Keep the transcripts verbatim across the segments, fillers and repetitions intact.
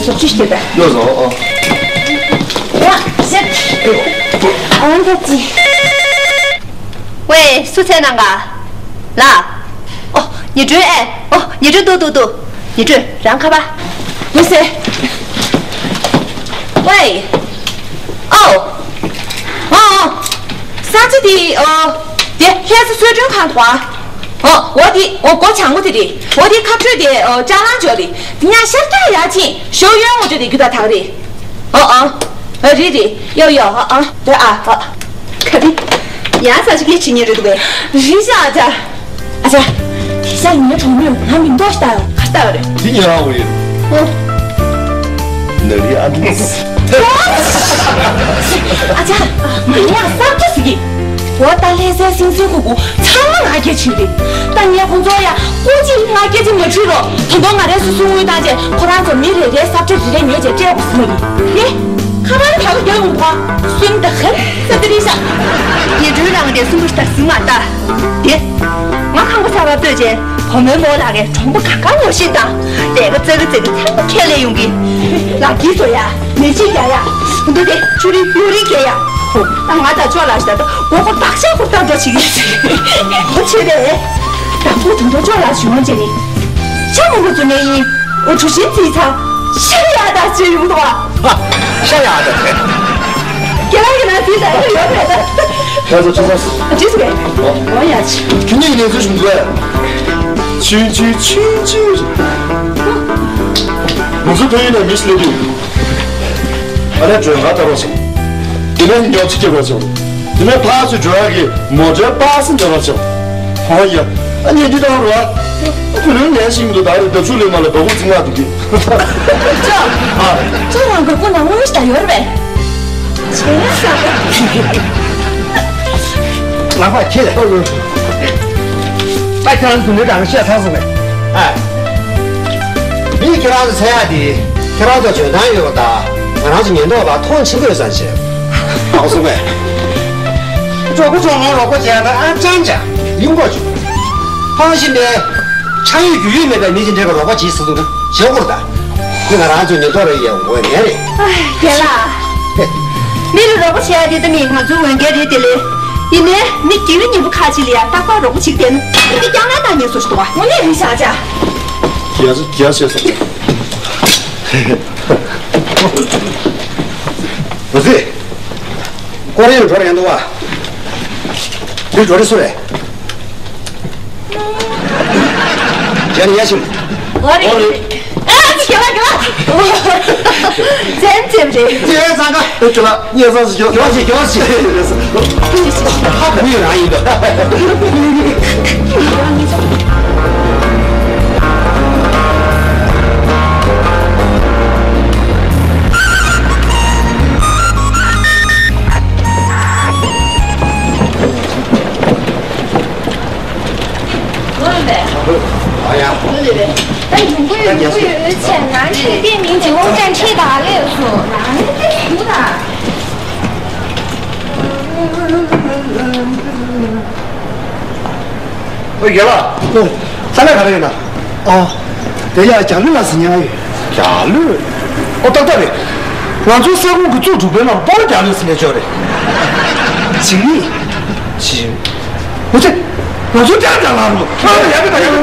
སོ་ཅི་ཞིག་དེ། ཡོད་སོ། ཨོ། ཡ་ཤེད། ཨང་ད་ཅི། ཝེ། སུ་ཚེ་ནང་ག་ལ། ཨོ། ཉི་སྒྲོན་ཨེ། ཨོ། ཉི་སྒྲོན་འདུག་འདུག་འདུག་ཉི་སྒྲོན་རང་ཁ་པ། ཡོད་སེ། ཝེ། ཨོ། ཨོ་ཨོ། ས་ཆ་དེ་ཨོ། དེ་ལྷ་ས་གསོལ་མགྲོན་ཁང་དུ་ཨ། ཨོ། འོ་དེ་ཨོ་སྒོ་བྱང་པོ་དེ་རེད། འོ་དེ་ཁ་སྤྲོད་དེ་ཨོ་ཅ་ལང་འཇོག་རེད། དེ་ཉག་ཤར་རྒྱག་ཡག་ཕྱིན་ཞོ་ཡོན་ངོ་སྤྲོད་དེ་རྒྱུ་ད་ཐག་རེད། ཨོ་ཨོ། ཨ་རེད་རེད། ཡོ་ཡོ། ཨོ་ཨོ། དེ་ཨ་ཨོ། ག་རེ། ཡ་ས་ཆ་གི་ཕྱི་ཉིན་རེད་འདུག་གས། རེད་ཤག་ཨ་ཅག་ཨ་ཅག་དེ་ཤག་ངའི་གྲོགས་མོས་ང་མིང་འདོགས་ཤིག་ལྟ་ཡོང་། ག་ལྟ་བ་རེད། དེ་ཉེ་རང་འོ་ཡིན། ཨོ། ནཱ་རི་ཨ་འདི། ཨ་ཅག་མ་ཡ་སབ་ཁྲ་ཟིག་གི། འོ་ད་ལྷ་སའི་སིང་སིང་ཁུ་ཁུ་ཚང་མ་ང་སྐད་ཆ་རེད། ད་ངས་ཁོང་ཚོ་ཡ་ཀོ་ཅི་ང་སྐད་ཆ་མ་དྲིས་རོགས། ད་དུང་ང་རའི་སོ་སོ་དངུལ་བཏང་རྗེས་ཁོ་རང་ཚོ་མི་རེ་རེའི་སབ་ཁྲ་རེ་རེ་ཉོས་རྗེས་སྤྲད་དགོས་ཟེར་ནི་རེད། ཁ་པར་ད་ག་རྒྱག་ཡོང་བ། སུན་ད་ཧར་ས་དེ་རེད་ཤག་ཉི་སྒྲོན་རང་དེ་གསུམ་པོ་ཞིག་ད་ཟིན་མ་ལྟ། དེ། ང་ཁང་པ་ཚ་བ་སྤོས་རྗེས་བུ་མོའི་མོ་ལགས་ཀྱི་གྲོང་པ་གང་ག་ངོ་ཤེས་དང་། ལས་ཀ་ཙག་གི་ཙག་གི་ཚང་མ་ཁས་ལེན་ཡོང་གི། ལག་གིས་བཟོ་ཡ། མེ་ལྕེ་རྒྱག་ཡ། འདུག་དེ་ཆུ་རིན་གཡུ་རིན་འཁྱེར་ཡ། ཧོ། ད་ང་དང་ཅོ་ལགས་ཤ་ད་མགོ་སྐོར་བག་ཤ་སྐོར་བཏང་འགྲོ་བྱེད་ཀྱི། ཧོ་ཆེ་བས། དང་པོ་དུང་དུང་ཅོ་ལགས་ཞུ་ཡོང་བྱས་ནི། ཤ་མང་པོ་བཙོས་ནས་ཡིན། འོ་གྲུ་བཞིན་བརྩིས་ཚང་། ཤ་ཡག་ད་ཅེས་ཡོང་དོ། ཤ་ཡག་ད། ཁྱེད་རང་གི་ནང་བརྩིས་ཚང་ཡོད་རེད་ད། ཁྱེད་ཚོ་ཆུ་ཚང་། འགྲིག་སོང་ངས། འོ་ཡ་ཆི། ཁྱེད་གཉིས་ཀྱི་ལས་འཛུལ་བྱུང་འདུག་ཨ། ཆུན་ཆུན་ཆུན་ཆུན། ང་ཚོ་ཕ་ཡུལ་ནས་མི་ཞིག་སླེབས་དུས། ཨ་ནེ་སྒྲོལ་དཀར་ལྟ་རོགས་བྱུང་། དེ་ནས་ཉོ་ཆུ་སྐྱེལ་རོགས་བྱུང་། དེ་ནས་ཕར་ཚུར་འགྲོ་ཡག་གི་མོ་ཊའི་པ་སེ་ཉོ་རོགས་བྱུང་། ཧོ་ཡ། ཨ་ནེ་འདི་དང་རོ། ཨ་ཁུ་ལོན་ལན་ཞིག་མི་འདུག་ད་རེས་ལྡབ་ཆུ་ལོན་མ་ལ་བ་སྤུ་ཚིག་ང་འདུག་གི། ཅོ། ཨ། ཅོ་རང་གི་སྐུ་ན་དངོས་ཤ་ཡོད་རེད་པས། ལག་པ་ཁྱེར། ད་ཁྱེད་རང་ཚོ་ནི་རང་བཤད་ཚར་སོང་ངས། ཨ། མི་ཁྱེད་རང་ཚོ་འཚོལ་ཡག་དེ་ཁྱེད་རང་ཚོ་འཇོན་ཐང་ཡོད་པ་དང་ང་རང་ཚོ་ཉེན་རྟོག་པ་མཐོང་ཆེན་པོ་ཡོད་ས་བྱས། ཨའོ་སོང་ངས། གྲོགས་པོ་གྲོགས་མོ་རོགས་པ་བྱས་ན་ཨ་ཅང་ཅང་ཡིན་དགོས་བྱུང་། ཕངས་ཤིང་པའི་ཆ་ཡོད་རྒྱུས་ཡོད་མེད་པའི་མི་ཅིག་འདྲེས་པ་རོགས་པ་བྱེད་ཟེར་འདུག་ན་བྱེད་དགོས་རེད་ད། ཁོས་ང་རང་ཚོའི་ཉེན་རྟོག་རེ་ཡས་འོས་མེད་རེད། ཨ། རྒན་ལགས། མི་ལ་རོགས་པ་བྱེད་ཡ་དེ་ད་མི་ང་ཚོའི་འོས་འགན་རེད་དེ་ལས། ཡིན་ནའི་མི་དགེ་བའི་ཉེས་པོ་ཁ་ཅིག་ལ་ཡ་རྟག་པར་རོགས་པ་བྱེད་བསྡད་ན་མི་རྐྱང་རྐྱང་བཏང་ཉེན་སོ་ཞིག་འདུག་བ། དངོས་གནས་རེད་ཤག་ཅག་རྒྱ་རྒྱ་བཤད་སོང་། འོ་ཙི། ཀོ་རེ་ཡོད་འགྲོ་རེ་ཡོང་འདུག་བ། འདི་འགྲོ་རེ་སུ་རེད། རྒྱ་ནི་ཡ་ཤིམ། ཨོ་རེད། ཨ་ཙི་རྒྱ་ལ་རྒྱ་ལ། ཙེམ་ཙེམ་རེད། ཙེ་ཙང་ག་ཨེ་ཅོ་ལ་ཉེ་ས་སུ་ཅོ་ཡོ་ཅི་ཡོ་ཅི། ཧ་གོ་ཡོད་རང་ཡིན་པ། ཨ་ཡ། ད་ཡོང་གི་ཡོང་གི་ཡོད་ཚེ་ང་ཚོས་དེ་མིན་གྱི་དབང་ཆ་ཁྲིད་ད་ལས་སོ་ང་ནི་དེ་ཞུ་ད། ཨོ་རྒན་ལགས། ཨོ། ས་གནས་ག་རེ་ཡིན་ན། ཨ། དེ་ཡ་རྒྱ་ལོས་ལ་ཟིན་ཡ་ཡོད། རྒྱ་ལོས། ཨོ་ཏག་ཏག་རེད། ང་ཚོའི་ས་ཁོངས་ཀྱི་གཙུག་དྲུག་པའི་ནང་པོ་རྒྱ་ལོས་ཟིན་ཡ་ཅོག་རེད། འཇིགས་མེད། འཇིགས། འོ་ཙི། ང་ཚོ་ཀྱང་ཀྱང་ལ་རུ། ཨ་ཡ་གི་ད་ཡ་གི་ད།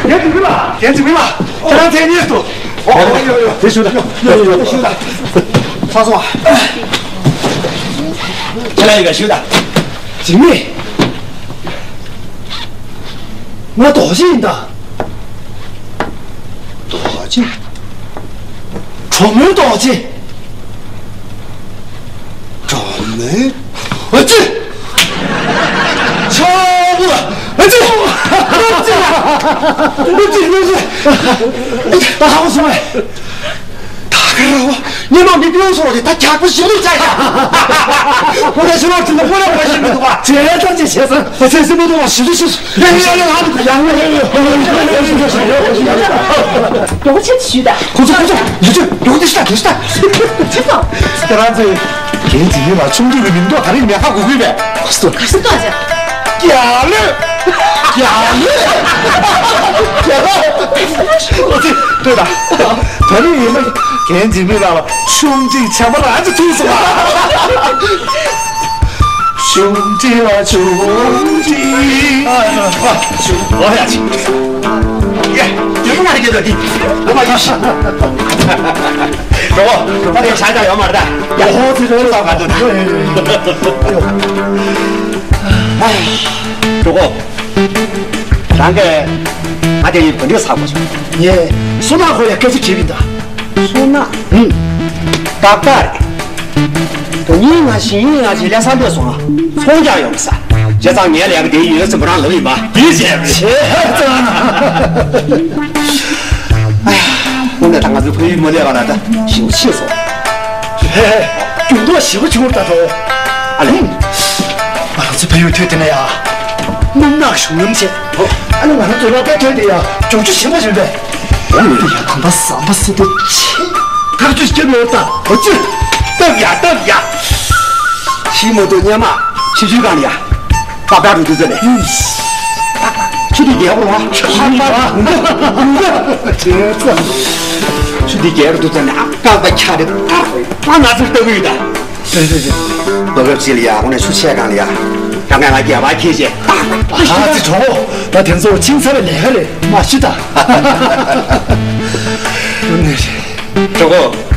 རྒན་འཇིགས་མེད་ལགས། རྒན་འཇིགས་མེད་ལགས། ཁྱེད་རང་མཚན་སྙན་ཞུ། ཨོ་ཡོ་ཡོ་ཡོ། དེ་ཞུ་ད། ཡོ་ཡོ་ཡོ་ཞུ་ད། ཚ་སོང་ཨ། ཁྱེད་རང་ཡི་ག་ཞུ་ད། འཇིགས་མེད། ང་རྡོ་རྗེ་ཡིན་ད། རྡོ་རྗེ། གྲོགས་མོའི་རྡོ་རྗེ། གྲོགས་མོའི། ཨ་ཙི། ཆོག་གི་ཨ་ཙི། ཨ་ཙི། ཨ་ཙི། ད་ཧ་གོ་སོང་ངས། ད་ག་ར་བ། ཉི་མ་མི་དཔེ་སོང་དེ་ད་རྒྱག་པ་ཞིག་ལ་བྱ་ཡ། ཁོ་ད་ཞིག་ལ་དྲིན་ལ་ཁོ་ལ་བ་ཞིག་མི་འདུག་བ། བྱས་ཙང་ཅི་བྱས་ཙང་། ཨ་ཙི་སེམས་མི་འདུག་བ་ཞིག་ལ་ཞིག་ཡ་ཡ་ཡ་ཧ་མི་གོ་ཡ་ཡ་ཡ་ཡ། ཡོ་ཆེ་ཞུ་ད། ཁོ་ཚོ་ཁོ་ཚོ་ཡོ་ཆེ་ཡོ་ཆེ་ཡོ་ཆེ་ད་ཡོ་ཆེ་ད། ཁྱེད་རང་ཚོས་རྒན་འཇིགས་མེད་ལ་ཆུང་དུས་ཀྱི་མིང་ཐོག་ད་རེས་མེད་ཁ་གོ་གི་མེད། ཁོ་ཚོ་ག་སེ་ཏོ་ཅེ། རྒྱ་ལོས། ཡ་ལེ། ཡ་ལེ། ཨོ་ཙི། ལྟོས་དང་། ད་རེས་ཡིན་ན་རྒན་འཇིགས་མེད་ལགས་ལ་ཆུང་འདྲིས་བྱམས་པ་རང་གིས་ཐུག་སོང་ཨ། ཆུང་འདྲིས་ལ་ཆུང་འདྲིས། ཨ། ཨ། ཨ། ཨོ་ཡ་ཅི། ཡ། ཡ། ང་རེ་སྐད་དོ་དེ། ཨ་མ་ཡོ་ཤི། གྲོགས་པོ། ད་རེས་ཤ་ཆ་ཡོད་མ་རེད་ད། ཡ། ཧོ་ཙི་རེད། ལ་ག་དོ་ད། ཨ། གྲོགས་པོ། རང་གིས་ང་དེ་རིང་ག་འདྲས་ཟ་དགོས་བྱུང་། ངས་སོ་ནག་ཁོ་ཡ་སྐད་ཆ་དྲིས་པ་ཡིན་ད། སོ་ནག་ཨུམ། ཏག་ཏག་རེད། དོ་སྙིང་ང་ཞིང་ཡིན་ང་ཞིག་ལས་ས་འདོད་སོང་ང་། ཚོང་རྒྱག་ཡོང་ས། བྱས་ཙང་ངའི་ལས་ཀ་དེ་ཡིན་ཟིན་པ་རང་ལབ་ཡིན་པ། དེ་བྱས་བྱས་ཙང་། ཨ་ཡ། དངོས་གནས་ད་ང་ཚོའི་ཕ་ཡུལ་མ་སླེབས་པ་ན་ད་ཞེ་པོ་ཕྱིས་སོང་། ཧེ་ཧེ། འགྱུར་ལྡོག་ཞེ་པོ་བྱུང་བ་ད་འགྲོ། ཨ་ལེ། ང་རང་ཚོའི་ཕ་ཡུལ་ཐོན་དེ་ན་ཡ། སྣུམ་ནག་གཞུང་ལམ་ཆེ། ཨ་ནི་ང་རང་ཚོའི་སློབ་གྲྭ་ཐོན་དེ་ཡ་རྒྱུག་ཆུ་ཞིམ་པོ་བྱུང་བས། འོ་ཡ་ད་ད་ཟམ་པ་སེ་དེ་ཆེ། ཐག་ཆུ་སྐྱོབ་ཡོད་ད། འོ་ཙི། སྟབས་ཡག་སྟབས་ཡག་ཤི་མོ་ཏོ་སྙེ་མ་ཆུ་ཆུའི་སྒང་ལ་ཡ། པགས་པ་རུ་དུ་ཟེར་ནས། ཆུ་དེ་རྒྱལ་བོ་ར། ཆུ་དེ་རྒྱལ་རུ་དུ་ཟེར་ནས་ཨ་རྐང་པ་ཁྱག་དེ་ཨ་ཨ་ང་ཚོར་ལྟ་གི་ཡོད་ད། རེད་རེད་རེད། ལོ་རབས་གཅིག་ལ་ཡ་དངོས་གནས་ཆུ་ཆད་གང་ལ་ཡ། རང་ག་ང་རྒྱལ་བ་ཁྱེད་ཅེས། ཨ་ཙི་གྲོགས་པོ། ད་དེ་ཚོ་ཁྱིམ་ཚང་བའི་ལས་ཀ་རེད་མ་ཤི་ད། དངོས་གནས་རེད། གྲོགས་པོ།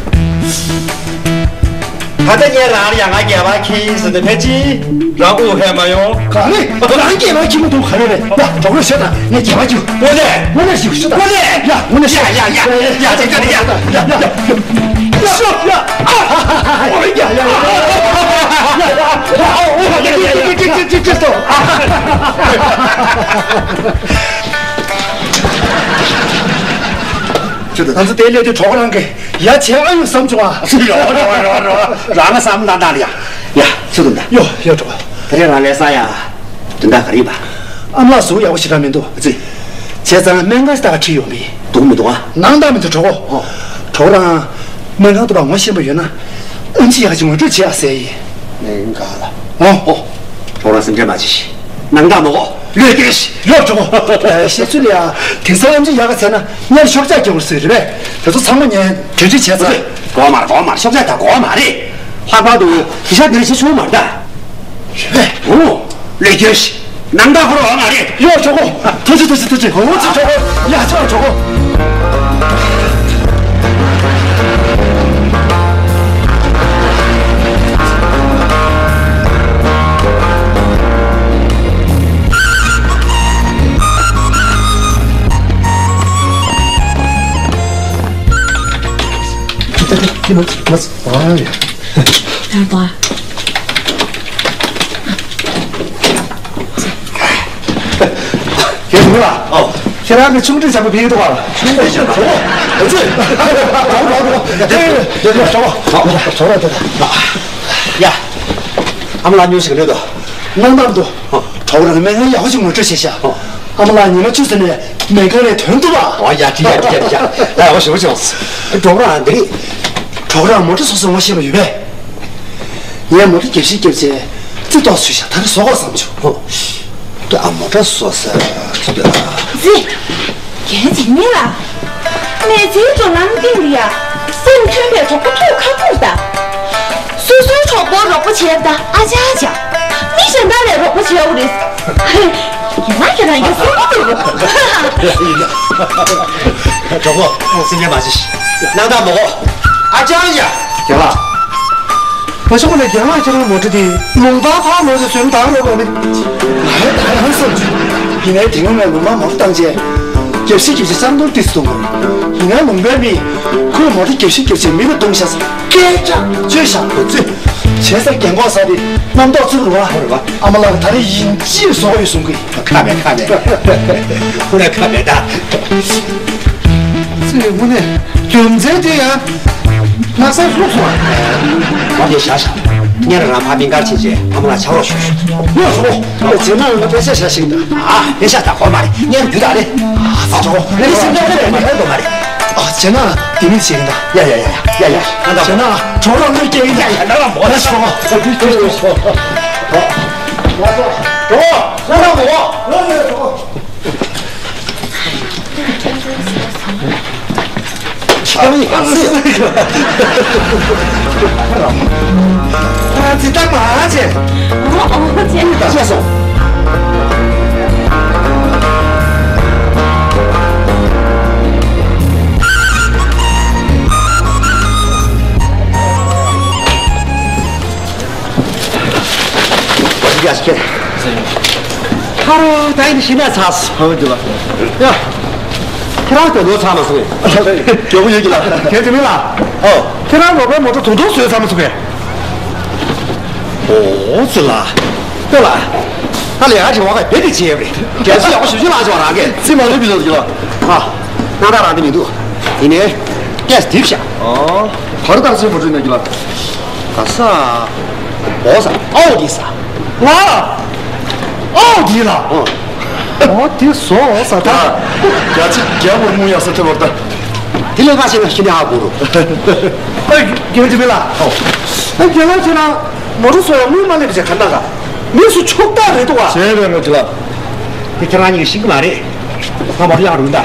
ད་ལྟ་ངས་རང་ལ་ཡ་ང་རྒྱལ་བ་ཁྱེད་ཟེར་ནས་ཕལ་ཆེར་རང་དབུགས་ཧལ་མ་ཡོང་། ག་རེ། རང་རྒྱལ་བ་ཁྱེད་མ་གཏོགས་ག་རེ་རེད། ད་གྲོགས་པོ་ཤོད་དང་ངས་རྒྱལ་བ་ཁྱེད། དངོས་གནས། དངོས་གནས་ཤིག་ཤོད་དང་། དངོས་གནས། ཡ་དངོས་གནས་ཤིག་ཡ་ཡ་ཡ་ཡ་ཡ་ཡ་ཡ། ཤོད་ཡ། ཨ་ཨ་ཨ་ཨ་ཨ། ཡ་ཡ་ཡ་ཡ། ཨ་ཨ་ཨ་ཨ་ཨ། ཁྱོད་ང་ཚོ་དེ་སླེབས་དུས་གྲོགས་རང་གིས་ཡ་བྱས་ཨ་ཡོང་བསམ་བྱུང་ཨ། རོ་རོ་རོ་རོ། རང་ང་བསམ་ན་ད་ལ་ཡ། ཡ་ཚུར་འདུག་ད། ཡོ་ཡོ་གྲོགས། ད་རེས་རང་ལས་ས་ཡ། དོན་དག་ག་རེ་ཡིན་པ། ཨ་མ་ལགས་གཟུགས་ཡག་པོ་ཞེ་དྲག་མི་འདུག་ཨ་ཙི། བྱས་ཙང་སྨན་ཁང་ཞིག་ད་ག་ཁྲིད་ཡོང་པས། འདུག་མི་འདུག་ཨ། ནང་ལྟ་མི་འདུག་གྲོགས་པོ། ཨོ། གྲོགས་རང་། སྨན་ཁང་དུ་བ་ངོ་ཤེས་པ་ཡོད་ན། ཨེམ་ཆི་ཡག་ཅིག་ངོ་སྤྲོད་བྱེད་ཨ་ཟེར་ཡིན། སྨན་ཁང་ལ། ཨོ། ཨོ། གྲོགས་རང་སེམས་ཁྲལ་མ་བྱེད་ཤིག་ནང་ལྟ་མ་གོ་ལོས་སྐྱོན་ཤིག་ཡོད་གྲོགས་པོ། བཤད་ཚུལ་ལ་ཡ། དེང་སང་ཨེམ་ཆི་ཡག་ག་ཚད་ན་སྔར་ཤོག་ཆག་རྒྱག་དགོས་ཟེར་རེད་པས། དེ་ཚོ་ཚང་མ་ངས་གྲོས་འདྲི་བྱས་ཚར། གོ་མ་རེད་གོ་མ་རེད། ཤོག་ཆག་ད་གོ་མ་རེད། ལྷག་པར་དུ་གི་ཤ་འདིར་ཤི་ཆུང་མ་རེད་ད། རེད་པས། ཨོ། ལས་རྒྱུ་ཞིག་ནང་ལྟ་ཁོ་རང་མ་རེད། ཡོ་གྲོགས་པོ། ཐུགས་རྗེ་ཐུགས་རྗེ་ཐུགས་རྗེ། ཨོ་ཙི་གྲོགས་པོ། ཡ་ཅོ་གྲོགས་པོ། ཁྱེད་ལ་མ་ཟ་བ་ཡ། ཡར་བ། ཁྱེད་ཡིན་ལ། ཨོ། ཁྱེད་རང་གི་ཆུང་འདྲིས་བྱ་བ་བིའི་ཐོག་ལ། ཆུང་འདྲིས་བྱ་བ། ཨ་ཙི། ཡ། ཨ་མ་ལགས་ཉུང་ཞིག་ལོས་དོ། སྣང་དག་འདུག་གྲོགས་རང་སྨན་ཁང་ཡག་པོ་ཞིག་ངོ་སྤྲོད་བྱས་ཤག་ཨ་མ་ལགས་ཉི་མ་བཅུ་ཙམ་ནས་སྨན་ཁང་ནས་ཐོན་ཐུབ་པ། ཨོ་ཡ་འགྲིག་ཡ་འགྲིག་ཡ་འགྲིག་ཡ། ཡ་ཡག་པོ་ཞེ་པོ་བྱུང་། གྲོགས་རང་འདི་རེད། གྲོགས་རང་མོ་ཊ་སོ་སོ་ངོ་ཤེས་པ་ཡོད་པས། ངས་མོ་ཊ་རྒྱབ་བཤིག་རྒྱབ་བྱས་རྩི་ཏོག་ཚུད་ཤག་ད་རེས་བཟོ་དགོས་བསམ་བྱུང་། ཨོ། ད་མོ་ཊ་བཟོ་ས་ཁྱི་འདུག་ཨ། རྩི། རྒན་འཇིགས་མེད་ལགས། མི་ཚེའི་འགྲོ་ལམ་སྟེང་དུ་ཡ། སེམས་མཐུན་པའི་གྲོགས་པོ་ཐུག་ཁག་པོ་རེད་ད། སོ་སོའི་གྲོགས་པོར་རོགས་པ་བྱས་ད་ཨ་ཅག་ཅག་མི་གཞན་དག་ལས་རོགས་པ་བྱས་འོ་རེད། ཡིན་ན་ཁྱེད་རང་གིས་གསུང་གི་འདུག་ཡིན་ན། གྲོགས་པོ་སེམས་ཁྲལ་མ་བྱེད། སྣང་དག་མ་གོ་ཨ་ཅག་ཡ། རྒན་ལགས། ང་ཤོག་ལ་རྒན་ལགས་ཁྱེད་རང་མོ་ཊ་དེ་ལུང་པ་ཕར་ལོག་ཅིག་བཟོས་ན་ད་རོགས་པ་ནི། ང་ཡང་ད་ཡང་བསམ་བྱུང་། ཡིན་ནའི་དེ་སྔོན་ངས་ལུང་པ་མང་པོ་བཏང་རྗེས། རྒྱབ་བཤིག་རྒྱབ་བཤིག་ཅང་མདོར་བསྡུས་སུ་གཏོང་དགོས། ཡིན་ནའི་ལུང་པའི་མིས་ཁོས་མོ་ཊ་རྒྱབ་བཤིག་རྒྱབ་བྱས་མི་ལ་རྡུང་བཞག་ས་སྐད་གྲགས་བཅོས་བཞག་གོ་ཚོད། བྱས་ཙང་རྒན་གོག་ས་དེ་རྣམ་རྟོག་རྩུབ་རུང་བ། ཨ་མ་ལགས་ད་རེས་ཡིན་གཅིག་བཟོ་དགོས་ཡོད་གསུང་གི། ཁ་མེད་ཁ་མེད། ཁོ་ལ་ཁ་མེད་ད། ཚེ་དངོས་གནས་རྒྱུ་མཚན་དེ་ཡང་ལྷག་བསམ་ལྷུག་སོང་བ། ང་དེ་བཞག་བཞག་ངས་རང་ཕ་མིང་གར་ཕྱིན་རྗེས་ཨ་མ་ལགས་ཕྱག་རོགས་ཞུ་ཞུ། ཡོད་སོ། ཨོ་རྗེས་མ་ང་པེ་ཤ་བཞག་ཞིག་ད། ཨ་པེ་ཤ་ད་གོ་མ་རེད། ངས་རྒྱུ་ད་རེད། ཨ་ཚོ་ངས་སེམས་ཁྲལ་མ་རེད་མ་རེད་མ་རེད། ཨ་རྗེས་མ་དེ་མིན་ཞིག་ད། ཡ་ཡ་ཡ་ཡ་ཡ། རྗེས་མ་གྲོགས་རང་ལུས་སྐྱེ་ཡིན་ད། ཡ་ཡ་ལ་མོ་ལ་ཤོག་ཨ་ཚོ། ཨོ། ལ་ལ་ཨོ། ལ་ལ་ཨོ། ཁྱེད་རང་ཡང་སྲིད། ཨ་ཙི་ད་མ་བྱེད། ཨོ་ཨོ་བྱེད། ད་བྱས་སོང་། ཡ་ཤེ། ཁ་རོ་ད་ཡིན་ཤི་ན་ཚ་སོང་འདི་ལ། ཡ། ཁྱེད་རང་དེ་ལོ་ཚ་མ་སོང་ངས། མགྱོགས་པོ་ཡོད་ཀྱི་ལ། གལ་ཏེ་མིན་ལ། ཨོ། ཁྱེད་རང་རོགས་པའི་མོ་ཊ་དུང་དུང་བཟོས་ཚ་མ་སོང་ངས། ཨོ་ཙི་ལ། ལྟོས་ལ། ད་ལས་ཀ་བྱེད་བ་ག་བེད་དེ་བྱེད་ཡོད་རེད། གལ་སྲིད་ཡག་པོ་ཞིབ་ཞིབ་ལ་བྱེད་བ་རང་གས་ཙི་མ་ལུས་པའི་ལོ་ཀྱི་ལ། ཨ། སྣང་དག་རང་དེ་མི་འདུག་ཡིན་ནའི། ཀེས་དིབ་ཤ། ཨོ། བར་དག་ཚོད་མ་འགྲུལ་ན་གི་ལ། ག་ས། འོ་ས། ཨའོ་དི་ས། ང་། ཨའོ་དི་ལ། ཨོ། ཨོ་དི་སོ་ས་ད། རྒྱ་ཆེ་རྒྱ་བོར་མོ་ཡ་ས་ཐེ་བར་ད། དེ་ལས་ཀ་བྱེད་ན་ཤི་ནས་ཧ་གོ་རུ། ཨ་རྒན་ཅི་མི་ལ། ཨོ། ཨ་རྒན་ལགས་ཁྱེད་རང་མོ་ཊ་སོ་ཡ་དངུལ་མ་སླེབས་བྱས་ག་འདྲ་ག་མི་སུ་ཕྱུག་བདག་རེད་འདུག་བ། བྱས་པའི་ངོ་ཅི་ལ། དེ་ཁྱེད་རང་གཉིས་ཀྱིས་ཤེས་ཀྱི་མ་རེད། ང་མ་རུ་ཡག་རུང་ད།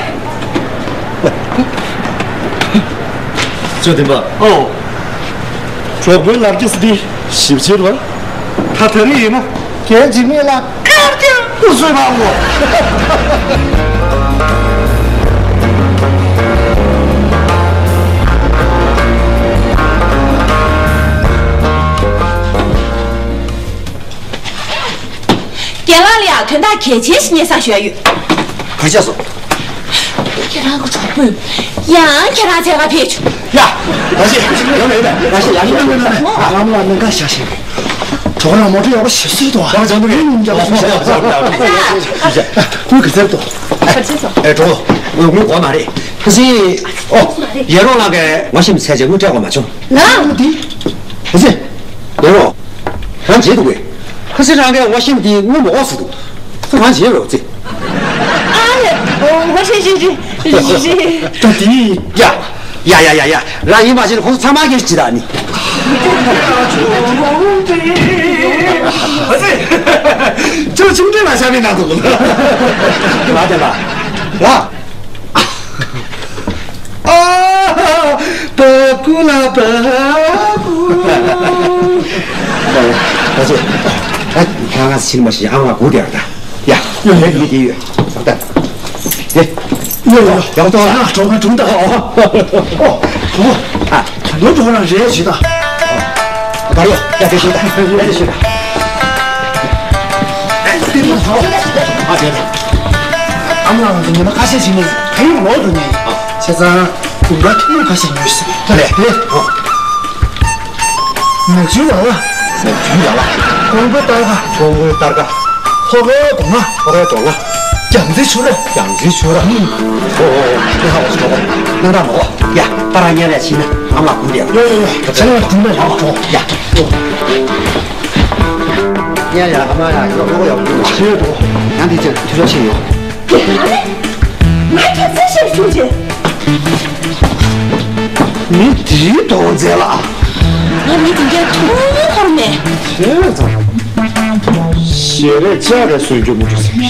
ཅོ་དེ་པ། ཨོ། གྲོགས་པོའི་ལར་ཀི་སི་འདི་ཞིབ་ཆེར་བ། ད་དེ་རིང་ཡིན་ན་རྒན་འཇིགས་མེད་ལ་དཀར་རྒྱན་སྐུ་གཟུགས་མང་པོ། རྒན་ལགས་ལ་ཡང་དོན་དག་གལ་ཆེན་ཞིག་སྙན་སེང་ཞུ་ཡ་ཡོད། ག་རེ་བྱས་སོང་། ཁྱེད་རང་གི་གྲོགས་པོས་ཡང་ཁྱེད་རང་མཇལ་ཁ་ཕེབས་བྱུང་། ཡ། ཡ་ཤེས། ཡ་མེད་མེད། ཡ་ཤེས་ཡ་ཤེས། ཨ་མ་ལ་གནད་འགག་ཤ་ཤེས། གྲོགས་རང་མོ་ཊ་ཡག་པོ་ཞེ་སོད་དོ། ཡག་པོ་བྱུང་འདུག་གས། ཡག་པོ་བྱུང་། ཡག་པོ་བྱུང་། ཁོས་ག་ཚོད་དོ། ག་ཚོད་སོང་། ཨེ་གྲོགས། ངོ་དངུལ་དགོས་མ་རེད། ཁ་སང་། ཨོ། ཡེ་རོང་ལགས་ཀྱིས་ང་ཤི་མི་ཚད་ཅེས་དངུལ་སྤྲད་དགོས་མ་བྱུང་། ལགས། འདི། ཁ་སང་། ཡེ་རོང་། རང་བརྗེད་འདུག་གས། ཁ་སང་རང་གིས་ང་ཤི་མི་དེ་དངུལ་མ་དགོས་ཟེར་འདུག་ཁོ་རང་བརྗེད་རོགས་ཅེས། ཨ་ལེ། ཨོ་ཧོ་རེད་རེད་རེད་རེད། ད་དེ། ཡ། ཡ་ཡ་ཡ་ཡ། རང་ཡིན་པ་ཅིན་ཁོང་ཚོ་ཚང་མ་གིས་ཇི་ལྟར་ནི། ཨ་ཙི། ཁྱོད་ཆུང་དུས་ལ་ཤ་མི་ན་འདུག་ལ། ལ་དེ་ལ། ལ། ཨ། བ་ཀུ་ལ་བ་ཀུ། ཨ་ཙི། ཨ། ང་ང་ཕྱིན་མ་ཤི་ཨང་ལ་སྒུག་བསྡད་ཡོད་ད། ཡ། ཡོད་ཡོད། མི་དེ་ཡོད། ད། དེ། ཡོད་ཡོད། ཡག་ཏོ་ལ། གྲོགས་པོ་གྲོངས་ད། ཨོ། ཨོ། ཨོ། ཨ། ད་ནོར་གྲོགས་རང་རེད་ཞུ་ད། ད་ཡོད། ཡ་དེ་ཞུ་ད། ཡ་དེ་ཞུ་ད། ཨ་དེ་ད། ཨ་མ་ང་ཚོ་ཉི་མ་ཁ་ཤས་ཤིག་ནས་ད་ཡོད་ལོག་འགྲོ་ཉེན་ཡིན། བྱས་ཙང་དགུན་ཁ་ཐུན་མོང་ཁ་ཤས་ཉོས་ཟིན་ད་ལས་དེ། ཨོ། ནག་ཆུའི་ལ་ལ། ནག་ཆུའི་ལ་ལ། ཀོང་པོའི་སྟར་ཁ། ཀོང་པོའི་སྟར་ཁ། ཧོ་ཀའི་སྡོང་ལ། ཧོ་ཀའི་སྡོང་ལ། རྒྱ་མཚོའི་ཆུ་ར། རྒྱ་མཚོའི་ཆུ་ར། ཨོ་ཨོ་ཨོ། ཨེ་ཧ་ཨོ་ཤོག་ཨོ། ནང་ད་མོ་ཨོ། ཡ། པ་ར་ཉལ་ལ་ཕྱིན་ན་ཨ་མ་ལགས་སྒུག་བསྡད་ཡོད། ཡོད་ཡོད་ཡོད། ཚང་མ་སྒུག་ན་ཡག་པོ་འགྲོ། ཡ། ཨོ། ཉལ་ཡ་ཨ་མ་ཡ་ཡོག་ཡོག་ཡོག་ཡོད། ཡོད་འགྲོ། ཡང་འདི་ཚོ་དུས་ཚོད་ཕྱིན་ཡོད། ང་ཁྱེད་ཚོ་ཤེས་བྱུང་ཆེ། མི་དེའི་དོན་མཛད་ལ། ང་མི་དེ་འདྲའི་ཐུང་ཐུང་ཁོར་མེད། ཤེས་རེད་ཙང་། ཞེ་རེད་ཅག་རེད་སུན་རྒྱུ་མུ་ཏུ་ཟེར་གི།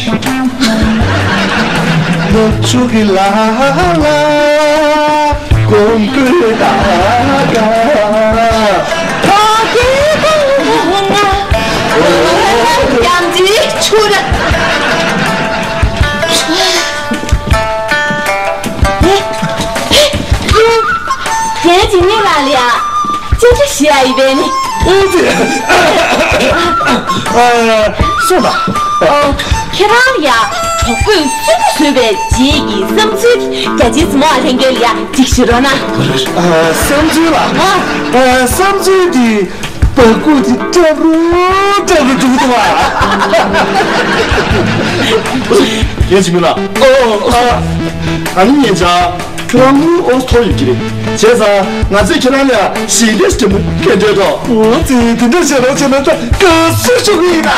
ནུབ་ཕྱོགས་ཀྱི་ལ་ལ་ཀོང་པོའི་ལྟ་ག་ཕ་གི་ཀོང་ང་རྒྱ་མཚོའི་ཆུ་ར། དེ་ཇི་ནི་ལ་ལ་ཡ། ཅི་ཅི་ཞིག་ཨ་ཡི་བས་ནི། ཨ། སོ་ལ། ཨ། ཁྱེད་རང་ལ་ཡ། གྲོགས་པོས་སུན་པོ་བཟོས་པའི་རྗེས་ཀྱི་བསམ་ཚུལ་རྒྱ་ཆེའི་བུ་མོ་ཨ་ལྷན་རྒྱས་ལ་ཡ་ཅིག་ཞུ་རོགས་གནང་། ཨ། བསམ་ཚུལ་ལ། ཨ། ཨ། བསམ་ཚུལ་དེ། སྦྲ་གུར་དེ་སྐྲག་རུ་སྐྲག་རུ་འགྲོ་གི་འདུག་བ། ཡིན་གཅིག་མིན་ལ། ཨོ། ཨ། ཨ་ནི་ཡིན་ཙང་ཁྱོད་རང་དངུལ་ཨོ་ཐོར་ཡོད་ཀྱི་རེད། བྱས་ཙང་ང་ཚོས་ཁྱེད་རང་ལ་ཞལ་འདེབས་ཆེན་མོ་སྐད་འབོད་དོ། ཨོ་ཙི་དེ་འདྲ་བྱས་རོགས་བྱས་ན་ད་དགའ་བསུ་ཞུ་གི་ཡིན་ད།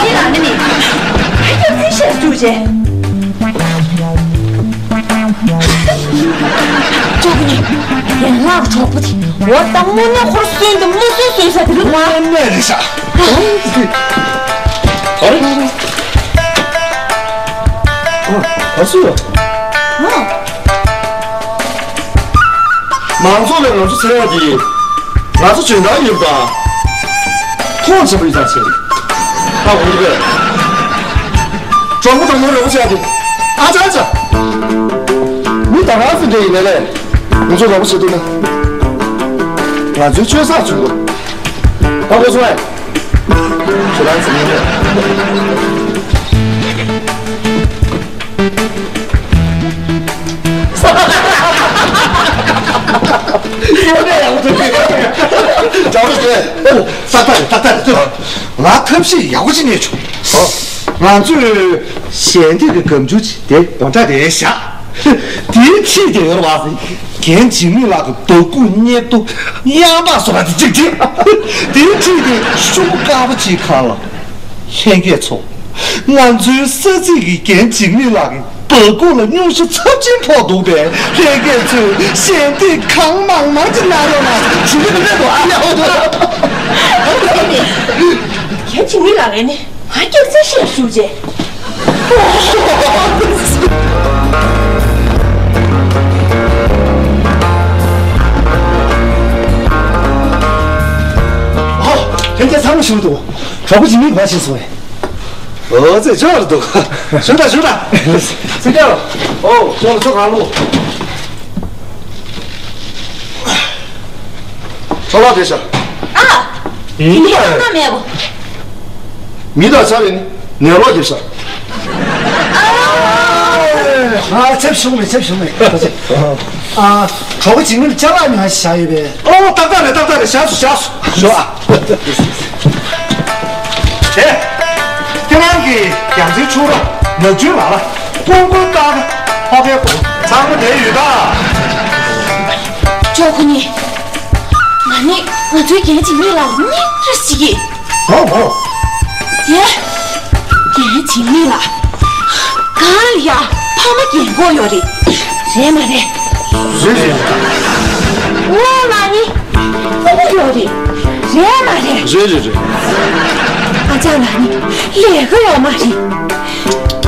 ཁྱེད་རང་ནི་ནི། ཨ་ཡོ་ཙི་ཞེས་ཞུ་བྱས། ཅོག་ནི། ཡན་ལག་གྲོགས་པོ་དེ་འོ་ད་དངོས་གནས་ཁོར་སུན་དང་མི་སུན་སུན་ས་དེ་རུ་ང་། དངོས་གནས་རེད་ཤག་ཨ་རེ། ཨ། ག་སུ་ཡོད། ཨ། མང་ཚོགས་ལས་ང་ཚོ་ཚེ་རབས་འདི་ང་ཚོ་འཇོན་ཐང་ཡོད་པ་དང་མཐོང་ཆེན་པོ་ཡིན་ཙང་ཆེ། ད་འོང་གི་རེད། གྲོགས་པོ་དང་མོ་རོགས་བྱ་དེ། ཨ་ཅག་ཨ་ཅག་མི་ད་རང་ཚོ་འདྲ་ཡིན་ནའི་ལས་ང་ཚོ་རོགས་པ་བྱེད་ཐུབ་ན། ང་ཚོའི་ཆོས་ས་བྱུང་འདུག་ད་ཁོ་ཚོ་ཨེ། ཁྱེད་རང་ཚོ་ཡིན་ནའི། ད་ལྟ་རེད། ད་ལྟ་རེད། ང་ཐབས་ཤེས་ཡག་པོ་ཅིག་རྙེད་བྱུང་། ང་ཚོས་ཞལ་འདེབས་ཀྱི་སྒམ་ཆུང་ཅིག་དེ་ཡོངས་གྲགས་དེ་བཞག་དེའི་འཁྲིས་དེ་ཡོད་རེད་པ། རྒན་འཇིགས་མེད་ལགས་ཀྱི་སྦ་ཁུག་བརྙན་ཐུང་གཡང་འབག་བཟོ་ག་དེ་གཅིག་བྲིས། དེའི་འཁྲིས་དེ་ཤོག་བུ་དཀར་པོ་གཅིག་ཁ་ལ། ལྷན་རྒྱས་ཚོ། ང་ཚོའི་ས་ཚིགས་ཀྱི་རྒན་འཇིགས་མེད་ལགས་ཀྱི་སྦ་ཁུག་ལ་སྙུང་གཞི་ཚབས་ཆེན་ཕོག་འདུག་པས། ལྷན་རྒྱས་ཚོས་ཞལ་འདེབས་གང་མང་མང་ཅིག་གནང་རོགས་གནང་། ཞུ་གི་མི་མེད་དོ། ཨ་ལེ་ཧོ་དོ། རྒན་འཇིགས་མེད་ལགས་ཨ་ནི། ང་སྐྱག་རྫུན་བཤད་ཞུ་རྗེས། ཨོ། དེ་འདྲ་ཚང་མ་ཞུ་འདུག་གྲོགས་པོ་འཇིགས་མེད་ཕར་ཕྱིན་སོང་བས། ཨོ་ཙི་ཅོག་འདུག་ཞུ་ད་ཞུ་ད། ཙི་ཀ་ལོ། ཨོ་ཅོག་ལོ་ཅོག་གང་ལོ། ཚོ་ལག་བསྡད་ཤག་ཨ། དེ་འདྲའི་ཨ་ན་མེད་པོ། མི་དང་ཆ་རེ་ནི་ནས་ལོག་རྒྱབ་ཤག་ཨ་ཚེབ་ཞུགས་མེད། ཚེབ་ཞུགས་མེད། ཨ་གྲོགས་པོ་འཇིགས་མེད་ཅ་ལག་ཉོ་ཞག་ཡོད་པས། ཨོ་ཏག་ཏག་རེད། ཏག་ཏག་རེད། བཞག་སོ་བཞག་སོ། ཞོག་ཨ། དེ། ཁྱེད་རང་གི་རྒྱ་མཚོའི་ཕྱུགས་ར་ནག་ཆུའི་ལ་ལ་ཀུང་ཀུང་ཀ་ཀ་ཧོ་ཀའི་གོ་ཚང་མ་དེ་ཡོད་ད། ཅོ་ཁོ་ནི། ང་ནི་ང་ཚོའི་རྒན་འཇིགས་མེད་ལགས་སྙིང་རེ་ཞིག་གིས། ཨོ་ཨོ། དེ། རྒན་འཇིགས་མེད་ལགས། གང་ལ་ཡ་ཕ་མ་རྒན་གོག་ཡོད་རེད། རེད་མ་རེད། རེད་རེད། ངོ་མ་ནི། སྤུ་གུ་ཡོད་རེད། རེད་མ་རེད། རེད་རེད་རེད། ཨ་ཅག་ལགས་ནི་ལས་ཀ་ཡོད་མ་རེད།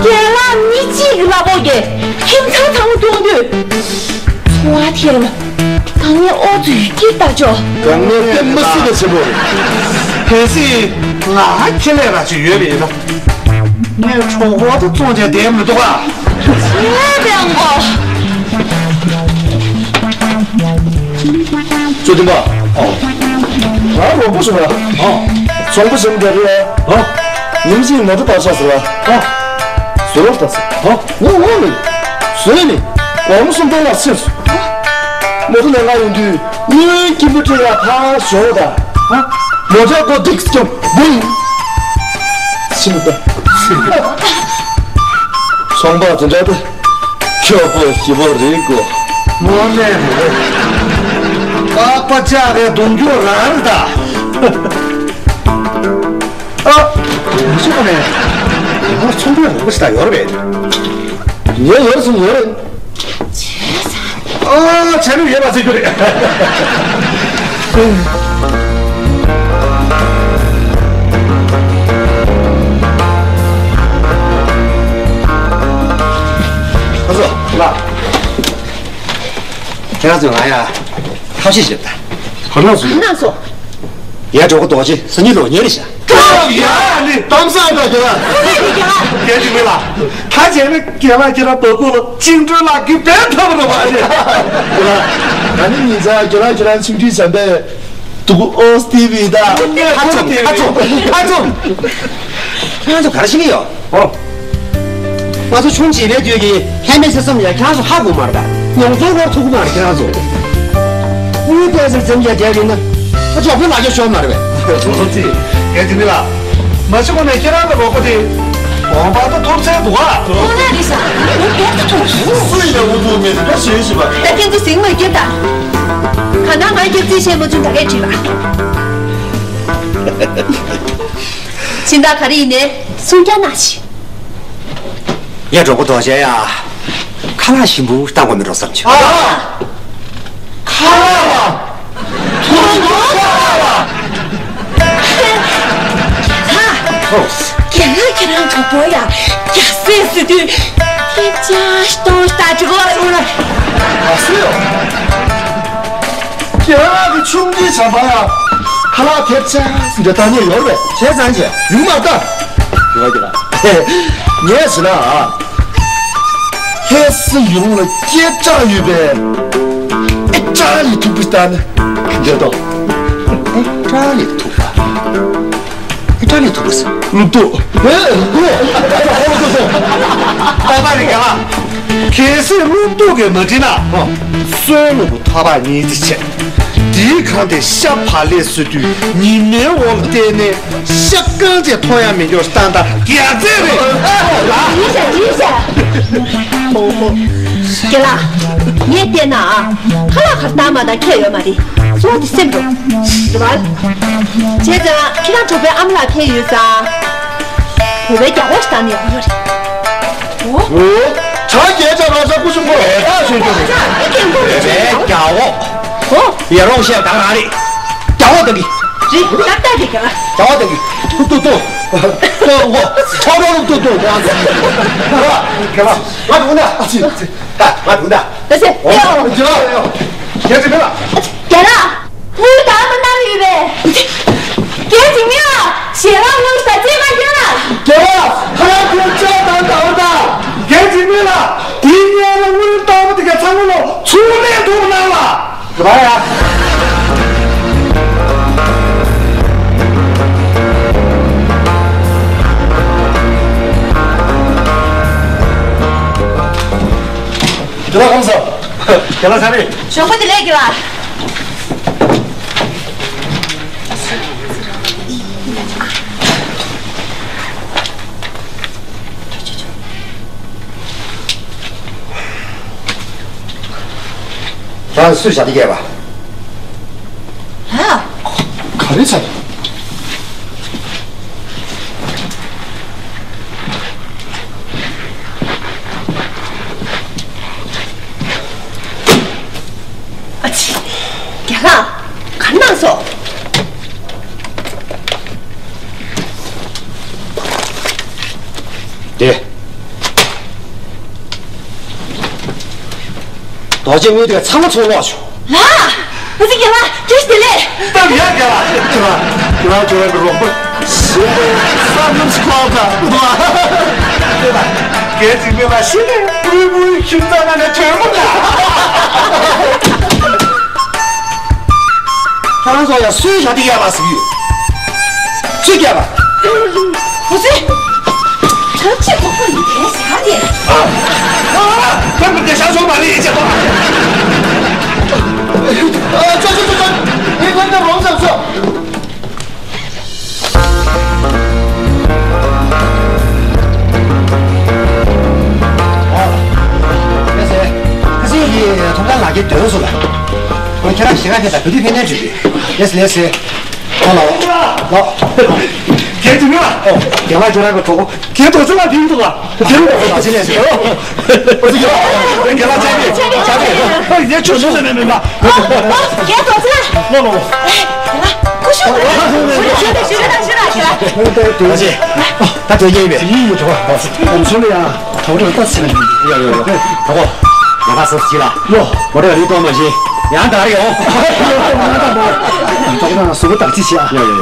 རྒན་ལགས་མི་གཅིག་གི་གླ་ཕོགས་ཀྱིས་ཁྱིམ་ཚང་ཚང་མ་སྐྱོང་དུས། འཚོ་བ་ཐེར་ལ་དཀའ་ངལ་ཨོ་ཙི་སྐྱིད་ལྟ་ཅོ། དཀའ་ངལ་དེ་མི་སྲིད་པའི་ཆེན་པོ་རེད། གལ་སྲིད་ང་ཁེ་ལས་ར་ཅིག་ཡོད་པ་ཡིན་ན། ངས་གྲོད་ཁོག་དེ་བཙོང་བྱས་བསྡད་མི་འདུག་ག་ཆེ་བའི་མགོ། གཙོ་འདུན་པ། ཨོ། ང་རོགས་པ་བྱུང་ལ། ཨོ། ཚོང་པ་བྱེད་མི་འདྲ་རེད། ཨོ། ཉིན་གཅིག་མོ་ཊ་བར་ཆགས་ཟེར་བ། ཨོ། བཟོ་རོགས་ད་ཟེར། ཨོ། ངོ་ངོ་མིན། བཟོས་ནི། སྒོར་མོ་སུམ་སྟོང་ལྷག་ཕྱིན་སོང་། མོ་ཊ་ལེན་ག་ཡོང་དུས་སྔོན་སྐྱིད་པོ་ཁྲིད་ཡ་ཕར་ཞོག་ད། ཧ། མོ་ཊ་སྒོ་འདེགས་ཀྱང་བུང་། ཕྱིན་པ། ཚོང་པ་དེ་འདྲ་དེ་ཁྱོད་པོ་ཞི་བོ་རེད་གོ། དངོས་གནས་རེད། ཀ་པ་ཅག་གི་གདུང་རྒྱུད་རང་རེད་ད། ཨ། མི་ཤེས་པ་ནས། ང་ཚོང་པའི་རོགས་པ་ཞིག་ད་ཡོད་རེད་པས། ངས་ཡོད་སོང་ཡོད་རེད། ཨ། ཆ་ནུས་ཡོད་པ་ཟེར་རྒྱུ་རེད། ཁ་སོ་ལགས། ཁྱེད་རང་ཚོས་ང་ཡ་ཐབས་ཤེས་བྱེད་དང་། ག་ན་སོང་། ག་ན་སོང་། ཡ། གྲོགས་པོ་རྡོ་རྗེ་སང་ཉིན་ལོ་ཉེ་རེད་ཤག་སྐབས་ཡ་ནི་གཏམ་བཟང་དང་རྒན་ལགས། རྒན་འཇིགས་མེད་ལགས། ད་བྱས་ན་རྒན་ལགས་ཁྱེད་རང་སྦ་ཁུག་ལ་བཅིངས་འགྲོལ་ལག་ཁྱེར་འབེལ་ཐུབ་རེད་པ་ཨ་ནི། ང་ནི་ཉིན་མཚན་རྒན་ལགས་ཁྱེད་རང་ཆིག་སྒྲིལ་བྱས་པས་སྡུག་ཨོ་སི་ཊི་བི་ད། ཁ་ཚུམ་ཁ་ཚུམ་ཁ་ཚུམ། ཁྱེད་རང་ཚོ་ག་རེ་བྱེད་ཀྱི་ཡོད། ཨོ། ང་ཚོ་ཆུང་བྱིས་པའི་དུས་ཀྱི་ལྷད་མེད་ཚེ་བསམ་ཡ་ཁྱེད་རང་ཚོ་ཧ་གོ་མ་རེད་པས། མྱོང་ཚོར་ནོར་ཐུབ་ཀྱི་མ་རེད་ཁྱེད་རང་ཚོ། དངུལ་པད་ཚལ་འཛེམ་བྱས་བསྡད་ཡིན་ན། ཨ་ཅོག་པོའི་ལག་ཆ་ཤོར་མ་རེད་པས། ཚོ་ཚོ་ཚིག་རྒན་འཇིགས་མེད་ལགས། མ་གཞི་ཁོ་ནས་ཁྱེད་རང་གི་རོགས་པ་དེ་གོང་འཕར་དུ་ཐུག་ཚར་འདུག་ག་ཁོང་རང་རེད་ཤག་ངས་རྦད་དུ་ཐུག་སོང་། སུ་ཡིན་ན་འུ་ཐུག་མེད་དེ་འདྲ་ཞེས་ཞུས་པ། ད་ཁྱེད་ཚོ་ཟིང་མ་སྐྱེར་དང་། གང་ལྟར་ང་སྐྱག་རྫུན་བཤད་མ་བཅུག་ད་རེས་དྲིས་པ། སྦྱིན་བདག་ག་རེ་ཡིན་ནའི་གསུང་རྒྱག་གནང་ཞིག་ངས་གྲོགས་པོ་རྡོ་རྗེ་ཡ། ཁ་ལག་ཞིམ་པོ་བཏང་དགོས་མེད་འགྲོ་བསམ་བྱུང་། ཨ། ཁ་ལག་ལ། ཐུག་འགྲོ་ཁ་ལག་ལ། ཧ། ཧོ། རྒན་ལགས་ གྲོགས་པོ་ཡ། རྒྱ་སེ་སི་དུས། ཁྱེད་ཅག་གཏོང་ལྟ་ཅི་གོ་ཡོང་ན། ཨ་སུ་ཡོ། ཁྱེད་རང་གི་ཆུང་དུས་བྱམས་པ་ཡ། ཁ་ལག་ཐེབས་ཆག་འདྲ་ལྟ་ཉེ་ཡོད་རེད། བྱས་ཙང་ཅི་ཡུང་མ་ལྟ། ཡོད་ཀྱི་ལ། ངས་ཟེར་ན་ཨ། ལྷ་སའི་ཡུལ་ལ་སྐད་གྲགས་ཡོད་པའི་ཨེ་ཏྲ་ལི་ཐུག་པ་ལྟ་ན་འདོད་དོ། ཨེ་ཏྲ་ལི་ཐུག་པ། ཨེ་ཏྲ་ལི་ཐུག་པ་ཟེར། ལུག་ཏོག་ཨེ་ལུག་ཏོག་ཨ་པ་རི་ག་ལ། གལ་སྲིད་ལུག་ཏོག་གིས་མ་འགྲིག་ན། སོན་ལུག་ཐ་པ་ཉིས་ཙི་བྱས། དེའི་ཁང་དེ་ཤ་བག་ལེབ་བཟོ་དུས་ཉི་མའི་འོག་ལ་བལྟས་ནས་ཤ་རྐང་གཅིག་མཐོང་ཡ་མེད་རྒྱུ་སྟངས་དང་རྒྱ་རྩལ་རེད། ཡིན་ཤག་ཡིན་ཤག་རྒན་ལགས། ངས་བལྟས་ན་ཨ། ཁ་ལག་གར་བཏང་མ་བཏང་ཁྱད་ཡོད་མ་རེད། གཙོ་བོ་དེ་སེམས་རོ། རེད་བ། བྱས་ཙང་ཁྱེད་རང་གྲོགས་པོའི་ཨ་མ་ལགས་ཕེབས་ཡོད་ཙང་། བོད་པའི་རྒྱ་ཁོག་ཞིག་བཏང་ནས་ཡོང་གི་རེད། འོ། ད་རྒྱལ་ཅག་རང་ས་སྐུ་གཞོན་པོ་རེད་ད་ཞུ་རྒྱུ་རེད། ད་ཨེ་སྐད་མགོ་རེད་བོད་པའི་རྒྱ་ཁོག་འོ། ཡ་རོང་བཤད་གང་རང་རེད། རྒྱ་ཁོག་དང་གི་རེད་ད་ལྟ་རེད་ག་ལ། རྒྱ་ཁོག་དང་གི་ཏུ་ཏུ་ཏུ། ཏུ་འོ། ཁྲོ་རོ་ཏུ་ཏུ་ཏུ། ག་ལ། ང་འགྲོ་ན་ཨ་ཅི། ད་ང་འགྲོ་ན། ད་ཟེ། ཡོ། རྒྱ་ལ་ཡོ། རྒྱ་ཅི་མེད་ལ། རྒྱ་ལ། དངུལ་བཏང་མ་གནང་ཡོད་པས། རྒྱལ་གཅིག་མིན་ལ་ཞལ་ལག་དངུལ་ཟ་རྩིས་མ་སྐྱོན་ལ། རྒྱལ་བ་ཁ་ལག་ཁྱོད་ལྕགས་དང་འདྲ་བ་དང་རྒྱལ་གཅིག་མིན་ལ་དེའི་སྔོན་ལ་དངུལ་བཏང་བ་དེ་ག་ཚང་མ་ལོ་ཚུར་ལེན་ཐུབ་གནང་ལ། རེད་པ་ཡ། རྒྱལ་བ་ཁམས་བཟང་། རྒྱལ་བ་ཚ་རེད། ཞོགས་པ་བདེ་ལེགས་རྒྱལ་བ། ཁྱེད་རང་སུས་བྱ་དེ་བསྐྱལ་བ། ཧ། ག་རེ་བྱ། ཨ་ཙི། རྒྱལ་ལགས། ག་རེ་གནང་སོང་། དེ། རྡོ་རྗེ་དངུལ་དེ་ཚང་མ་ཚུར་སློག་བྱུང་། ལགས། ཨ་ཙི་རྒན་ལགས་བཀྲ་ཤིས་བདེ་ལེགས། སྟབས་ཡག་རྒན་ལགས། ཁྱེད་ལ་ཁྱེད་ལ་ཁྱོད་རང་གི་རོགས་པ་ཤི་ནས་བསམ་བློ་ཞིག་ཁོག་ད་འདུག་ཨ། རྒན་གཅིག་མིན་ལ་ཤི་ནས་པུའི་པུའི་ཁྱིམ་ཚང་ནང་ནས་ཐོན་པ་ད། ཁྱེད་རང་ཚོ་ཡང་སུས་བྱ་དེ་ཡག་པ་ཟིག་ཡོད། སུས་བསྐྱལ་བ། ཧུ་སི། ཁྱོད་ཆེ་ཁོག་པོ་ཡིན་པས་ཟ་དེ། ཨ། ཨ། ཁྱོད་མི་དེ་ཤ་ཚོང་མ་ལས་ཡིན་ཆེ་ཁོག་ཨ། ཅོ་ཅོ་ཅོ་ཅོ། ངས་ཁྱོད་ཀྱི་རོགས་བྱབ་ཆོག་ཨ། ཁ་སེ། ཁ་སེ་ཡིས་ཐོག་མཐའ་ལག་ཁྱེར་འདོན་སོང་ལ། ཁོ་ཁྱེད་རང་ཞེ་དྲག་ཁྱེད་དང་བོད་དུས་ཕན་ནས་འགྲིག་གི། ལེས་ལེས་ལེས། ཨོ་ལགས་ཨོ། ལགས། རྒན་དེ་མིན་ལ། ཨོ། རྒན་ལགས་ཁྱོད་རང་གི་གྲོགས་པོ། རྒན་རྡོ་རྗེ་ལགས་དེ་ཡིན་འདུག་ག་རྒན་རྡོ་རྗེ་ལགས་ཅི་ནས་ཟེར། ཨོ། རྒན་ལགས་བཅར་གི་བཅར་གི་བཅར་གི་ཨོ་ཡ་ཁྱོད་ཆུང་ཆུང་ནས་མེད་མེད་པ། ཨོ་ཨོ་རྒན་རྡོ་རྗེ་ལགས། ལོ་ལོ་ལོ། རྒན་ལགས་སྐུ་ཞབས། ཞུ་རྒྱུ་དང་ཞུ་རྒྱུ་དང་ཞུ་རྒྱུ་དང་ཞུ་རྒྱུ་དང་། རྡོ་རྗེ། ད་དོན་རྐྱེན་ཡིན་པས། ཡིན་ཡིན་གྲོགས་པོ། ཚུར་ལ་ཡང་གྲོགས་པོ་ལ་ལྟ་ཟེར་ན་ཡིན། ཡ་ཡ་ཡ། གྲོགས་པོ། ང་ཁ་སང་ཟེར་ལ། ཡོ། མོ་ཊ་རིག་གཏོང་མ་ཤེས། ཡང་དག་རེད་ཡོང་། ཡོ་ཡོ་ཡོ། གྲོགས་པོ་ལ་གཟུགས་པོ་བདག་གཅེས་བྱེད་ཨ། ཡ་ཡ་ཡ།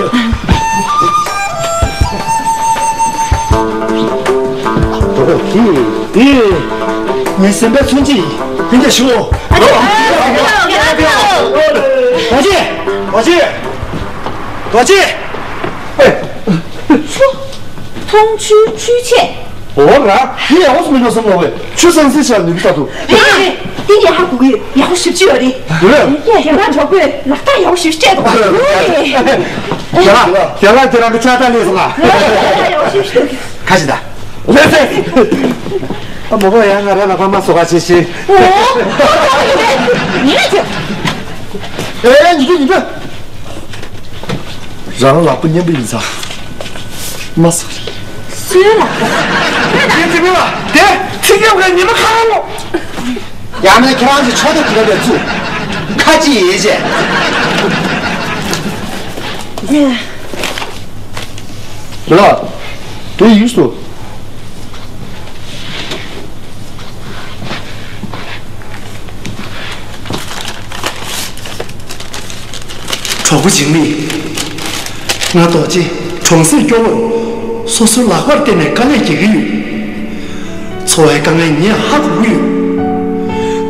གྲོགས་པོ་དེ། དེ། ངའི་སེམས་པའི་མཚོན་བྱེད་ཡིན། ལྷན་རྒྱས་ཞུ། རྡོ་རྗེ། རྡོ་རྗེ། རྡོ་རྗེ། ཨེ། མཐོང་ཆུའི་འཕྲུལ་ཆས། འོ་ར། དེ་ཡག་པོ་སོང་མི་འགྲོ་བསམ་ལོ་བས། ཆུ་སང་སིང་ཆགས་ནུས་ཀྱི་ལྟ་འདུག་རེད་རེད། དེ་ནས་ཧ་གོ་གི་ཡག་པོ་ཞིབ་ཅིག་ཡོད་རེད། རེད། ཡ་ཡ་ལ་གྲོགས་པོས་ལག་རྟགས་ཡག་པོ་ཞིབ་སྤྲད་འདུག་རེད། ཡ་ལ་ཡ་ལ་དེ་རང་གི་ལྕགས་རྟ་ལས་སོང་ང་། ཡག་པོ་ཞིབ་སྤྲད་འདུག་ཁ་ཞིག་ད། ལས་སེ། ཨ་མོ་གོ་ཡ་ང་ར་ལ་ཕ་མ་སོ་ག་ཆེ་ཆེ། ཨོ། ཁོ་ཁོ་ཡིན་པས། ཉིན་རེ་ཆེ། ཨེ་ཉི་དྲུག་ཉི་དྲུག་རང་ལག་པ་མཉམ་པོ་ཡིན་ཙང་། མ་སོ། སུའི་ལག་པ། དེ་དེ་མིན་ལ་དེ་ཚིག་ཉམས་ཀྱི་ཉི་མ་ཁ་རང་ལོ། ཡང་ན་ཁྱེད་རང་ཚོ་ཕྱོགས་སྟོན་གྱི་ར་བའི་ཚུགས། ཁ་ཅིག་ཡིན་ཅེ། ཡ། ལ། དེ་ཡིན་སོ། གྲོགས་པོ་འཇིགས་མེད། ང་རྡོ་རྗེ་གྲོང་གསེབ་སྐྱོ་བོར་སོ་སོའི་ལག་པར་བརྟེན་ནས་དཀའ་ལས་རྒྱག་གི་ཡོད། འཚོ་བའི་དཀའ་ངལ་ངས་ཧ་གོ་གི་ཡོད།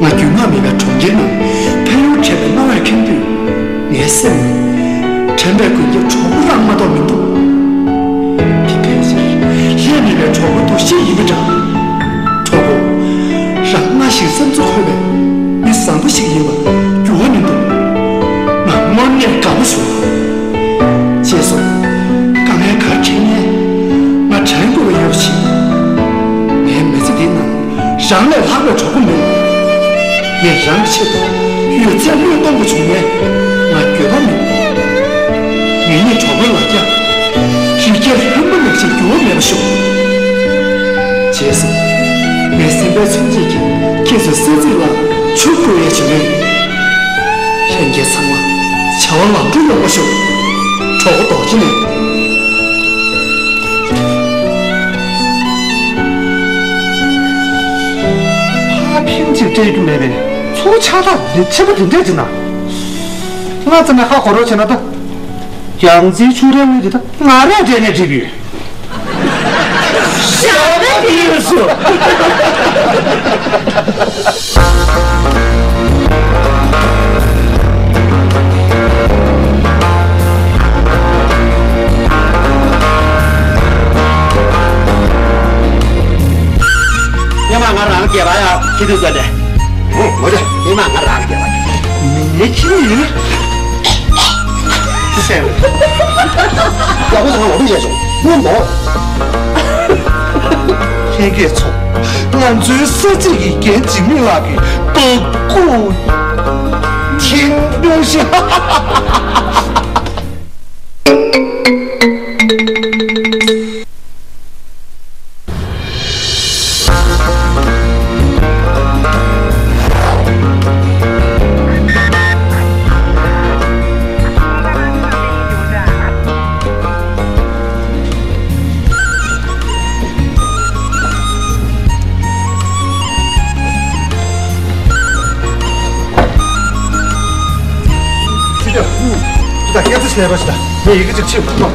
ང་རྒྱུས་མངའ་མེད་པའི་གྲོང་ཁྱེར་ནང་ཕན་ཡོན་བྲལ་བའི་སྣང་བས་ཁེངས་དུས། ངའི་སེམས་ནས་དྲན་པའི་མགོན་སྐྱབས་གྲོགས་པོ་རང་མ་གཏོགས་མི་འདུག་དེ་ཕལ་ཆེར་ལྷད་མེད་པའི་གྲོགས་པོའི་འདུ་ཤེས་ཡིན་པ་འདྲ། གྲོགས་པོ། རང་སྔར་བཞིན་སེམས་ཚོར་འཁོལ་བའི་མི་བཟང་པོ་ཞིག་ཡིན་པར་འགྱུར་བ་མི་འདུག་ང་དངོས་གནས་དགའ་པོ་བྱུང་། ཅེས་སོགས་དཀའ་ངལ་ག་རེ་འཕྲད་ནའི་ང་དྲན་དགོས་པ་ཡོད་པ་ཞིག་ངའི་མི་ཚེ་འདི་ནང་རང་ལས་ལྷག་པའི་གྲོགས་པོ་མེད། ངས་རང་གི་ཆེད་དུ་ཡོད་ཚད་བློས་གཏོང་དགོས་བྱུང་ནའི་ང་འགྱོད་པ་མེད། ངེད་གཉིས་གྲོགས་པོའི་ལ་རྒྱ་རི་རྒྱལ་ལྷུན་པོ་ལེགས་ཤིང་འགྱུར་བ་མེད་པ་ཤོག་རྗེས་སུ་ངའི་སེམས་པའི་མཚོན་བྱེད་ཀྱིས་ཁྱེད་ཚོའི་ས་ཚིགས་ལ་ཆུ་བསྐོལ་ཡས་བྱུང་ཡོད། ལྷན་རྒྱས་ཚང་མ་བྱ་བ་ལམ་འགྲོ་ཡོང་བ་ཤོག་གྲོགས་པོ་རྡོ་རྗེ་ནས། ཕར་ཕན་ཅིག་སྤྲད་རྒྱུ་མེད་པའི་ཚུར་ཕྱག་རྟགས་འདི་ཆེན་པོ་འདི་འདྲས་ཅིག་གནང་། ང་ཚོ་ནས་ཧ་གོ་རོགས་བྱས་ན་ད། རྒྱང་རྩེའི་ཕྱུགས་རའི་དངུལ་འདི་ད་ང་རས་སྤྲད་ནས་འགྲིག་གི་ཡོད། ཞག་པ་དེ་ཡོད་སུ། ཉི་མ་ང་རང་སྐྱེས་པ་ཡང་ཁྱི་དུས་ཟ་ནས། ངོ་ཚ་ཉི་མ་ང་རང་སྐྱེས་པ་ཡིན། ངའི་ཁྱི་ཡིན། ཡག་པོ་ཚང་ལོ་རྒྱུས་བྱས་སོང་། སྔོན་མོ། ལྷན་རྒྱས་ཚོ། ང་ཚོའི་ས་ཚིགས་ཀྱི་རྒན་འཇིགས་མེད་ལགས་ཀྱི་སྦག་སྐུ། ཐེངས་ཉུང་ཤས། ཆུ་ཚོད། ད་སྐད་ཆ་བཤད་པ་ཞིག་ད་ངས་ཡི་གེ་གཅིག་ཕྱིས་དགོས།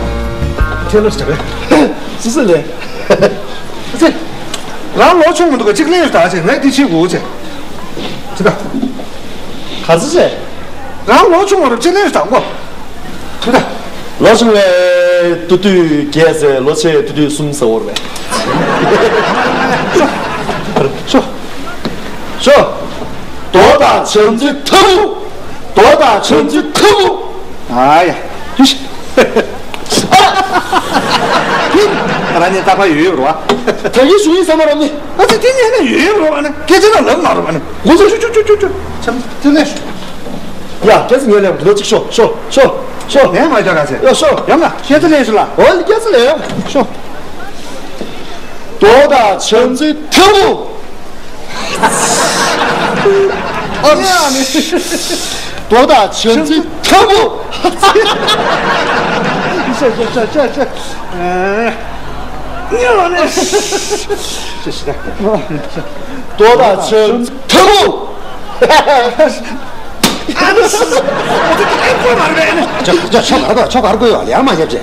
ཁྱེད་ལོ་ཞིག་རེད། སུ་སུ་ལས། ཨ་ཙི། རང་ལོ་ཆུང་མི་འདུག་ག་གཅིག་ལེན་ཞུ་ད་ཅེ་ངས་འདི་ཕྱིས་དགོས་ཅེ། ཅི་ད། ག་ཚོད་ཅེ། རང་ལོ་ཆུང་བ་རུ་གཅིག་ལེན་ཞུ་ད་ངོ་། ཅི་ད། ལོ་ཆུང་བའི་ཏུ་ཏུས་བརྒྱད་ཟེར་ལོ་ཆེ་ཏུ་ཏུས་གསུམ་ཟེར་བོར་བས། ཤོ། ཤོ། རྡོ་དང་བྱམས་བརྩེའི་ཐབ་བུ། རྡོ་དང་བྱམས་བརྩེའི་ཐབ་བུ། ཨ་ཡ། ཧིཤ། ཨ། ཧི། ང་རང་ཉིད་རྟག་པར་ཡོད་ཡོད་རོ། ད་གིན་ཞུ་ཡིན་བསམ་པ་རོ་ནི། ཨ་ཙི་དེ་ཉན་ན་ཡོད་ཡོད་རོ་བ་ནི། སྐད་ཆ་ལ་ལབ་མ་རོ་བ་ནི། འོ་ཙི་ཤུ་ཤུ་ཤུ་ཤུ་ཤུ། བྱམས་བརྩེ་ལེ་ཤུ། ཡ་སྐད་ཆ་ཉན་ལེ་འདི་ལོ་གཅིག་ཤོ་ཤོ་ཤོ་ཤོ། ནས་མ་ཡོད་ག་ཚེ། ཡ་ཤོ། ཡང་ན་སྐད་ཆ་ལེ་ཤུ་ལ། འོ་ལི་སྐད་ཆ་ལེ་ཤོ། རྡོ་དང་བྱམས་བརྩེའི་ཐབ་བུ། ཨ་ནི། རྡོ་དང་བྱམས་བརྩེའི་ཐབ་བུ། ཤ་ཤ་ཤ་ཤ་ཤ། ཨ་ནི། རྡོ་དང་བྱམས་བརྩེའི་ཐབ་བུ། ཨ་ནི། ཅོ་ཅོ་ཆོ་གར་གོ་ཆོ་གར་གོ་ཡོད་ལེ་མ་ཡབ་ཅེ།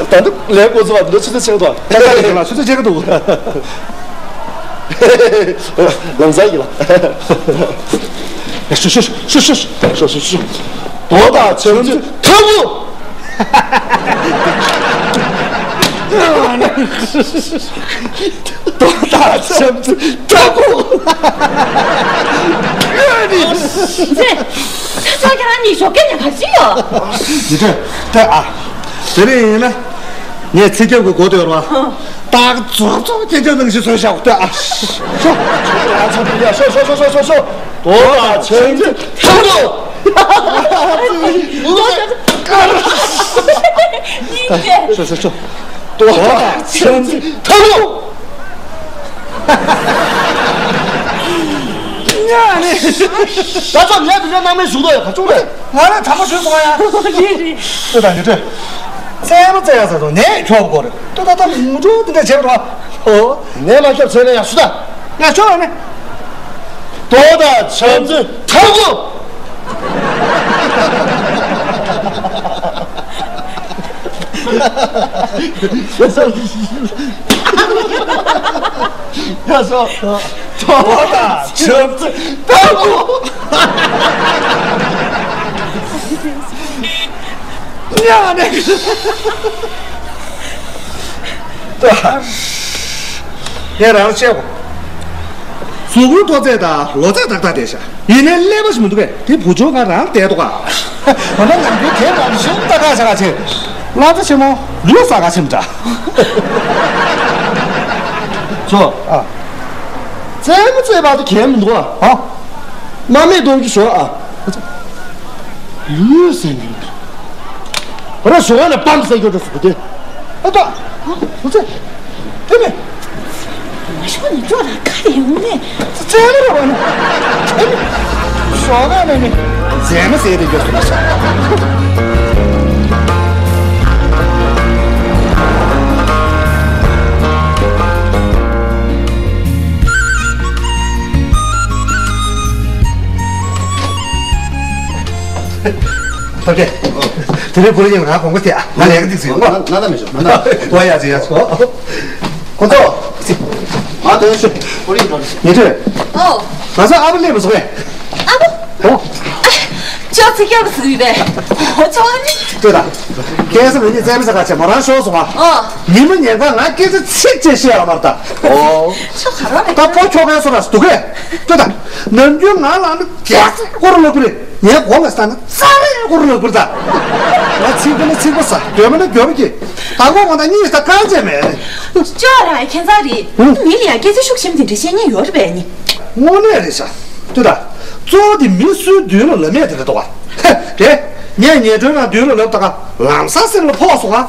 ད་དུང་ལས་འགོ་ཚུགས་པ་འདི་ཆུ་ཚོད་ཆེན་པོ། ད་ད་ལ་ཆུ་ཚོད་ཆེན་པོ་འདུག་ལམ་སང་ཡིན་ལ། ཤོ་ཤོ་ཤོ། རྡོ་དང་བྱམས་བརྩེའི་ཐབ་བུ། རྡོ་དང་བྱམས་བརྩེའི་ཐབ་བུ། ཚེ། ཚེ་ཚོ་ཁྱེད་རང་གཉིས་ཞོགས་ཀས་ནས་ག་རེ་བྱེད་ཡོད། ཡིན་གྲོས་ལྟོས་ཨ། དེ་རིང་ཡིན་ན། ངས་ཚེ་སྐྱབས་ཀྱི་སྒོ་དེར་བ། རྟགས་རྫོགས་རྫོགས་སྐྱེ་ཆ་ནང་བཞིན་བཟོས་བཞག་ལྟོས་ཨ། ཤོ། ཤོ་ཤོ་ཤོ་ཤོ། རྡོ་དང་བྱམས་བརྩེའི་ཐབ་བུ། ཤོ་ཤོ་ཤོ། རྡོ་དང་བྱམས་བརྩེའི་ཐབ་བུ། ཉ་ནི། ད་ཚོ་ངས་དེ་འདྲ་སྣང་མེད་བཞུགས་དོ་ཡ་ག་ཅུང་རེད། ང་རང་དྲང་པོ་ཞུས་སོང་ཡ། རེད་རེད། ལྟོས་དང་ཉི་ཁྲོད། རྩེད་མོ་རྩེ་ཡ་ཟེར་དུས་ནས་ཁྱོག་དགོས་རེད། ལྟོས་ད་ད་མུ་འགྲོ་དེ་འདྲ་བྱེད་པ་རོ། ཨོ། ནས་མ་ཁྱབ་བྱས་ན་ཡང་སུ་ད། ང་ཁྱོད་རང་ནས། རྡོ་དང་བྱམས་བརྩེའི་ཐབ་བུ། ཡ་སོ། ཐོག་དང་ཆབ་ཚུལ་ལྟ་བུ། ཉག་ནས། ད། ངས་རང་ལ་བཤད་གོ། གཟུགས་པོའི་མཐོ་ཚད་དང་ལོ་ཚད་ཏག་ཏག་བསྡད་ཤག་ཡིན་ནའི་ཀླད་པ་ཞིག་མི་འདུག་གས། དེ་བུ་ཆུང་ང་རང་བསྡད་འདུག་ག་འོ་ན་ནམ་རྒྱུན་དེ་རང་ཞིབ་ལྟ་ཁ་བྱ་ག་བྱེད། སློབ་གྲྭ་ཆེན་མོ་ལུས་ཟ་ག་ཕྱིན་འདྲ། ཚོ། ཨ། རྩེད་མོ་རྩེད་པ་དེ་གལ་མི་འདུག་ཨ། ཨ། དམའ་མོས་གཏོང་རྒྱུ་ཞོག་ཨ། ལུས་ཟ་ནི་འདུག་ཨ་ར་ཞོག་ཨ་ན་པམ་ཟ་རྒྱུ་འདྲ་སུ་དེ། ཨ་ཏོ། ཨ། ཚོ་ཚེ། ཨེ་མེ། མ་ཤོག་ནི་ཅོ་ར་ཁ་རེ་ཡོང་ནས་རྩེད་མོ་རེ་བ་ནི། ཨེ་མེ། ཞོག་ཨ་ན་ནི། རྩེད་མོ་ཟེར་དེ་རྒྱུ་སུ་མ་ཤོག་ཐབས་ཀྱི། དེ་རིང་བུ་རེ་ཡིན་ང་དགོངས་པ་དེ་ང་ལས་ཀ་འདི་ཟིན་ང་ན་ད་མི་ཤོག་ང་ན། ཨོ་ཡ་ཟིན་ཡ་ཆོག་ཁོ་ཚོ། ང་དོན་ཤོད། བུ་རེ་ཡིན་ནོ། ཉི་ཁྲི། ཨོ། ང་ཚོ་ཨ་བུ་སླེབས་མ་སོང་ངས། ཨ་བུ། ཨོ། ཅོ་ཚིག་སྐྱོ་བ་ཟིག་ཡོད་པས། ཨོ་ཚོ་ཨ་ནི། ལྟོས་དང་། ཁྱེད་ཚོ་ང་གཉིས་རྩེད་མོ་རྩེ་ག་བྱས་མོ་རང་ཤོར་སོང་ཨ། ཨོ། ཉི་མ་ཉལ་ཁ་ང་སྐད་ཆ་ཚིག་གཅིག་བཤད་ཡོད་མ་རེད་ད། ཨོ། ཤོག་ག་རོགས་རེད། ད་ཕོ་ཁྱོ་ག་སོ་ར་སྡུག་གས། ལྟོས་དང་། ནམ་རྒྱུན་ང་ལ་ནི་རྒྱ་ཚ་སྐོར་ལ་བུ་རེད། ངའི་མགོ་ལ་ཟ་ན་རྩ་བའི་སྐོར་ལ་བུར་ད། ང་ཚིག་པ་ན་ཚིག་པ་ཟ། འགྱོད་པ་ན་འགྱོད་པ་སྐྱེ། དང་པོ་ང་དང་གཉིས་ད་རྐང་རྗེས་མེད། ཅོ་རང་ཁྱད་མཚར་རེད། ཧུམ། མི་ལ་ཡ་སྐད་ཆ་ཤུགས་ཆེན་པོ་དེ་འདྲ་བཤད་མཁན་ཡོད་རེད་པས་ནི། དངོས་གནས་རེད་ཤག་ལྟོས་དང་། གཙོ་བོ་དེ་མི་སུའི་མདུན་ལ་ལབ་མེད་དེ་རེད་དོ། ཧེ། དེ། ངས་ཉལ་སྒྲོན་ནང་མདུན་ལ་ལབ་ད་ག་ལམ་སང་སེམས་ལ་ཕོག་སོང་ང་།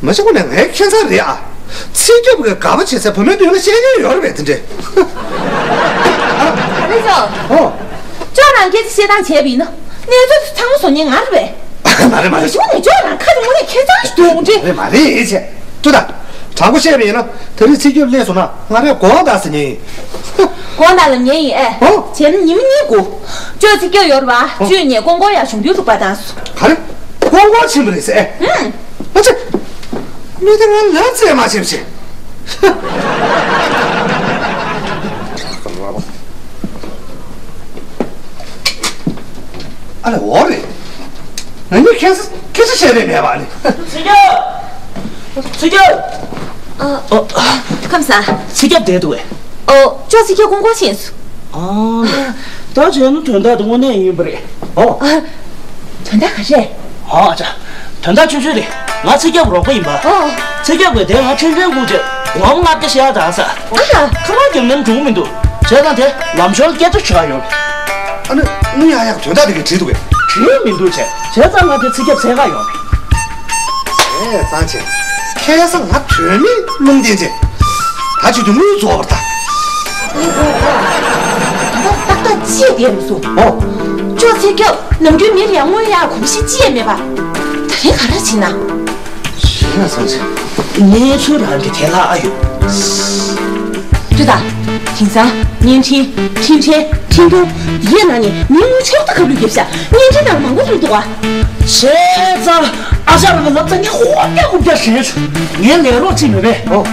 མ་གཞི་ཁོ་ནས་ངའི་ཁྱད་མཚར་རེད་ཨ། ཚིག་སྐྱོབ་ཀྱི་དགའ་པོ་བྱེད་སའི་བུ་མོའི་མདུན་ལ་བཤད་མཁན་ཡོད་རེད་པས་དེ་འདྲས། ཨ་ལེ་ཚོ། ཨོ། ཅོ་རང་སྐད་ཆ་བཤད་སྟངས་བྱས་པ་ཡིན་ན་གནས་ཚུལ་དེ་ཚང་མ་བཟོ་མཁན་ང་རེད་པས། མ་རེད་མ་རེད། གཞུག་ནས་ཅོ་རང་ཁ་དེ་དངོས་གནས་ཁྱད་མཚར་ཞིག་འདུག་འདྲ། མ་རེད་མ་རེད་ཡིན་ཆེ། ལྟོས་དང་། དྲང་པོ་བཤད་པ་ཡིན་ན་དེ་རིང་ཚིག་སྐྱོབ་སླེབས་སོང་ན་ང་རས་དགོང་དག་ཟེར་མཁན་ཡིན། དགོང་དག་ལ་ཉལ་ཡིན་ཨེ། ཨོ། བྱས་ན་ཉི་མ་གཉིས་དགུ། ཅོ་ཚིག་སྐྱོབ་ཡོད་རེད་པ། ཨོ། ཅོས་ངས་ཀོང་ཀོང་ཡར་གཞུང་རྒྱུག་ཐུག་པ་དང་། ག་རེ། ཀོང་ཀོང་ཕྱིན་པ་རེད་ཟེར་ཨེ། ཨུམ། ཨ་ཙི། མི་དེ་ང་ལབ་ཙེ་མ་བྱེད་བྱེད། ཨ་ལེ་འོ་རེད། ང་གཉིས་ཁྱེད་ཁྱེད་ཚོ་བཤད་རེས་མེད་པ་ནི། ཚིག་སྐྱོབ། ཚིག་སྐྱོབ། ཨ། ཨོ། ཁམས་བཟང་། ཚིག་སྐྱོབ་བསྡད་འདུག་གས། ཨོ། ཅོ་ཚིག་སྐྱོབ་ཀོང་ཀོང་ཕྱིན་སོང་། ཨ། ད་བྱས་ན་དོན་དག་དེ་དངོས་གནས་ཡིན་པ་རེད། ཨོ། ཨ། དོན་དག་ག་རེ། ཨོ་ཨ་ཅག་དོན་དག་ཆུང་ཆུང་རེད། ང་ཚེ་སྐྱབས་རོགས་པ་ཡིན་པ། ཨོ། ཚེ་སྐྱབས་ཀྱིས་དེ་ང་ཁྲིན་ཁྲིན་སྒུག་བྱས་སྒོར་མོ་ལྔ་བརྒྱ་བཤད་ཡག་དང་ས། ཨ་ཧ། ཁ་པར་རྒྱབ་ན་འགྲོ་གི་མི་འདུག་བྱས་ཙང་དེ་ལམ་ཞོར་སྐད་ཆ་ཤོད་ཡོང་། ཨ་ནི་དངུལ་ཡག་ཡག་དོན་དག་དེ་གས་བྲིས་འདུག་གས། བྲིས་མི་འདུག་བྱས། བྱས་ཙང་ང་དེ་ཚེ་སྐྱབས་འཚོལ་ག་ཡོང་། བྱས་ཙང་བྱས། ཁ་སང་ང་དོན་མེད་རླུང་བསྟན་བྱས། ད་ཅིག་ཏུ་དངུལ་རྫོགས་པར་ཐལ། ད་ཏག་ཏག་ཅི་བསྡད་མི་སོང་། ཨོ། ཅོ་ཚེ་སྐྱབས་ནམ་རྒྱུན་མི་ལ་ཡ་དངུལ་ཡག་གོམས་གཤིས་ཅི་ཡང་མེད་པ། ད་རེས་ག་རེ་བྱེད་ན། ཞེ་ན་སང་ཆེ། གནས་ཚུལ་རང་གི་དེ་ལ་ཨ་ཡོད། ལྟོས་དང་། དེང་སང་བརྙན་འཕྲིན། འཕྲིན་ཕྲན། འཕྲིན་ཐུང་། དེའི་ནང་ནས་མི་དངུལ་ཕྱོགས་ད་ཁ་ལུད་རྒྱབ་ཤག་བརྙན་འཕྲིན་ནང་མང་པོ་ཐོན་འདུག་བ། བྱས་ཙང་ཨ་ཅག་རང་ལ་ལབ་ཙང་ངས་ཧོབ་རྒྱག་ཧོབ་རྒྱག་ཞེན་བྱུང་། ངའི་ལས་རོགས་ཅིག་མེད་པས། ཨོ།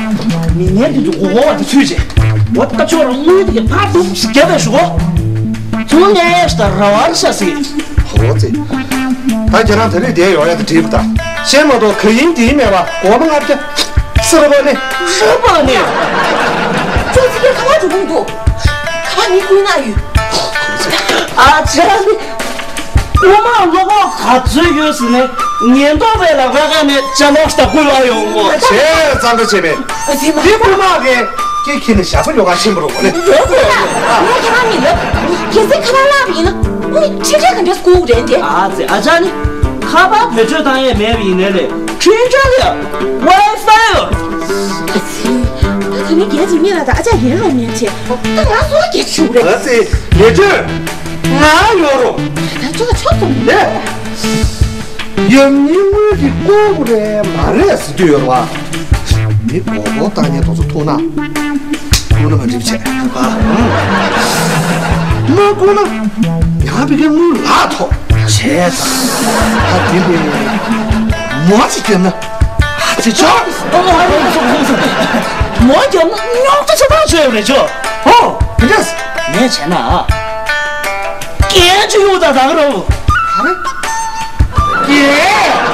མི་ངན་དེ་ཚོ་མགོ་སྐོར་བ་དེ་ཚུད་བྱས། འོ་ད་ཁྱོད་རང་དངུལ་དེ་གས་ཕར་འདུག་ཞིག་རྒྱབ་པའི་ཞུ་གོ། ཚུར་ལས་ད་ར་བར་ཤ་སི། ཧོ་ཙི། ད་ཁྱེད་རང་དེ་རིང་བསྡད་ཡོང་ཡ་དེ་འགྲིག་པ་ད། ཤེས་མ་གཏོགས་ག་ཡིན་དེ་ཡིན་མེད་པ་སྒོར་མོ་ལྔ་བརྒྱ། སེར་པོ་ནི། རེད་པ་ནི། ཅོ་ཚིག་སྐྱོབ་ཁ་བ་འགྲོ་གི་མི་འདུག་ཁ་བ་ནི་ཀུན་ན་ཡོད། ཨ་ཅག་ནི། རྐུ་མ་གློག་ཀླད་ག་ཚོད་ཡོད་ཟེར་ནས་ཉེན་རྟོག་པའི་ལག་པའི་ཁ་ནས་ཅ་ལག་ཞིག་བརྐུས་པ་ཡོང་གོ། བྱས་ཙང་འདྲ་བྱས་པས། ཨ་ཙི་མ། འདི་རྐུ་མ་གིས་ཁྱེད་ཁྱེད་ནི་ཞག་པ་ཡོ་ག་ཕྱིན་པ་རུ་གོ་ནི། ཡོད་གོ། ངས་ཁྱེད་རང་མི་ལབ། གལ་སྲིད་ཁ་པར་བརླག་པ་ཡིན་ན་ངས་འཕྲིན་ཕྲན་ག་འདྲས་བརྐུ་དགོས་རེད་འདི། ཨ་ཙི་ཨ་ཅག་ནི། ཁ་པར་བེད་སྤྱོད་བཏང་ཡས་མེད་པ་ཡིན་ནའི་ལས་འཕྲིན་ཕྲན་ལ་ཡ་ཝའི་ཕའི་ཡོད། ཨ་ཙི། ད་ད་ནི་རྒྱལ་གྱི་མི་ལ་ད་ཨ་ཅག་ཡན་ལོག་མིན་བྱས། ད་ང་སོ་སྐྱེ་ཆུག་རེད། ཨ་ཙི་ལས་སྒྲོན། ང་ཡོད་རུང་། ད་ཅོག་ཆོག་ཙམ་ལས། ཡབ་གཉིས་དངུལ་གྱི་བརྐུ་དགོས་རེད་མ་རེད་ཟེར་དུས་ཡོད་རེད་བ། མི་མགོ་སྐོར་བཏང་མཁན་དེ་ཚོ་ཐུག་ན། བརྐུ་ན་མ་འགྲིག་བྱས། ཨ། མ་བརྐུ་ན། ཡང་བི་ཀའི་དངུལ་ལག་ཐོབ། བྱས་ཙང་། ད་དེ་ལས། མོ་ཅིག་བརྒྱབ་ན། ཨ་ཙི་ཅོ། མོ་བརྒྱབ་ན་རྙོག་དྲ་ཆེ་ཐག་ཆོད་ཡོད་རེད་ཅོ། ཨོ། དེ་འདྲས། ངས་བྱས་ན། སྐད་ཅིག་གཡུག་དང་དག་རོ། ག་རེ། སྐད།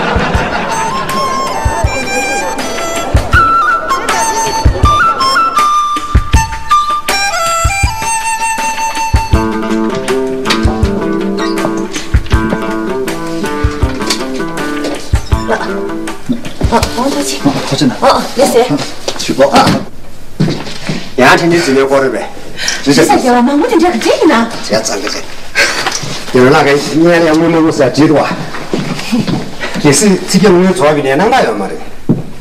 ཨ། ཨ། ཨ། ཐུགས་རྗེ་གནང་། ཨ། ཨ། ལགས་སེ། ཞུ་གོ། ཨ། ཡང་ཕྲན་ཕྲན་རྫུན་མའི་སྐོར་རེད་པས། རེད་ཟེར། ས་རྒྱལ་བ་མང་པོ་དེ་འདྲ་ག་འདྲ་ཡིན་ན། བྱས་ཙང་གི་རེད། དེ་རིང་ལ་ག་ཡིན་ལ་ཡང་དངུལ་མང་པོ་ཟ་བྲིས་འདུག་བ། གལ་སྲིད་ཚིག་རྒྱབ་དངུལ་འཚོ་བ་ཡིན་ནའི་སྣང་དག་ཡོད་མ་རེད།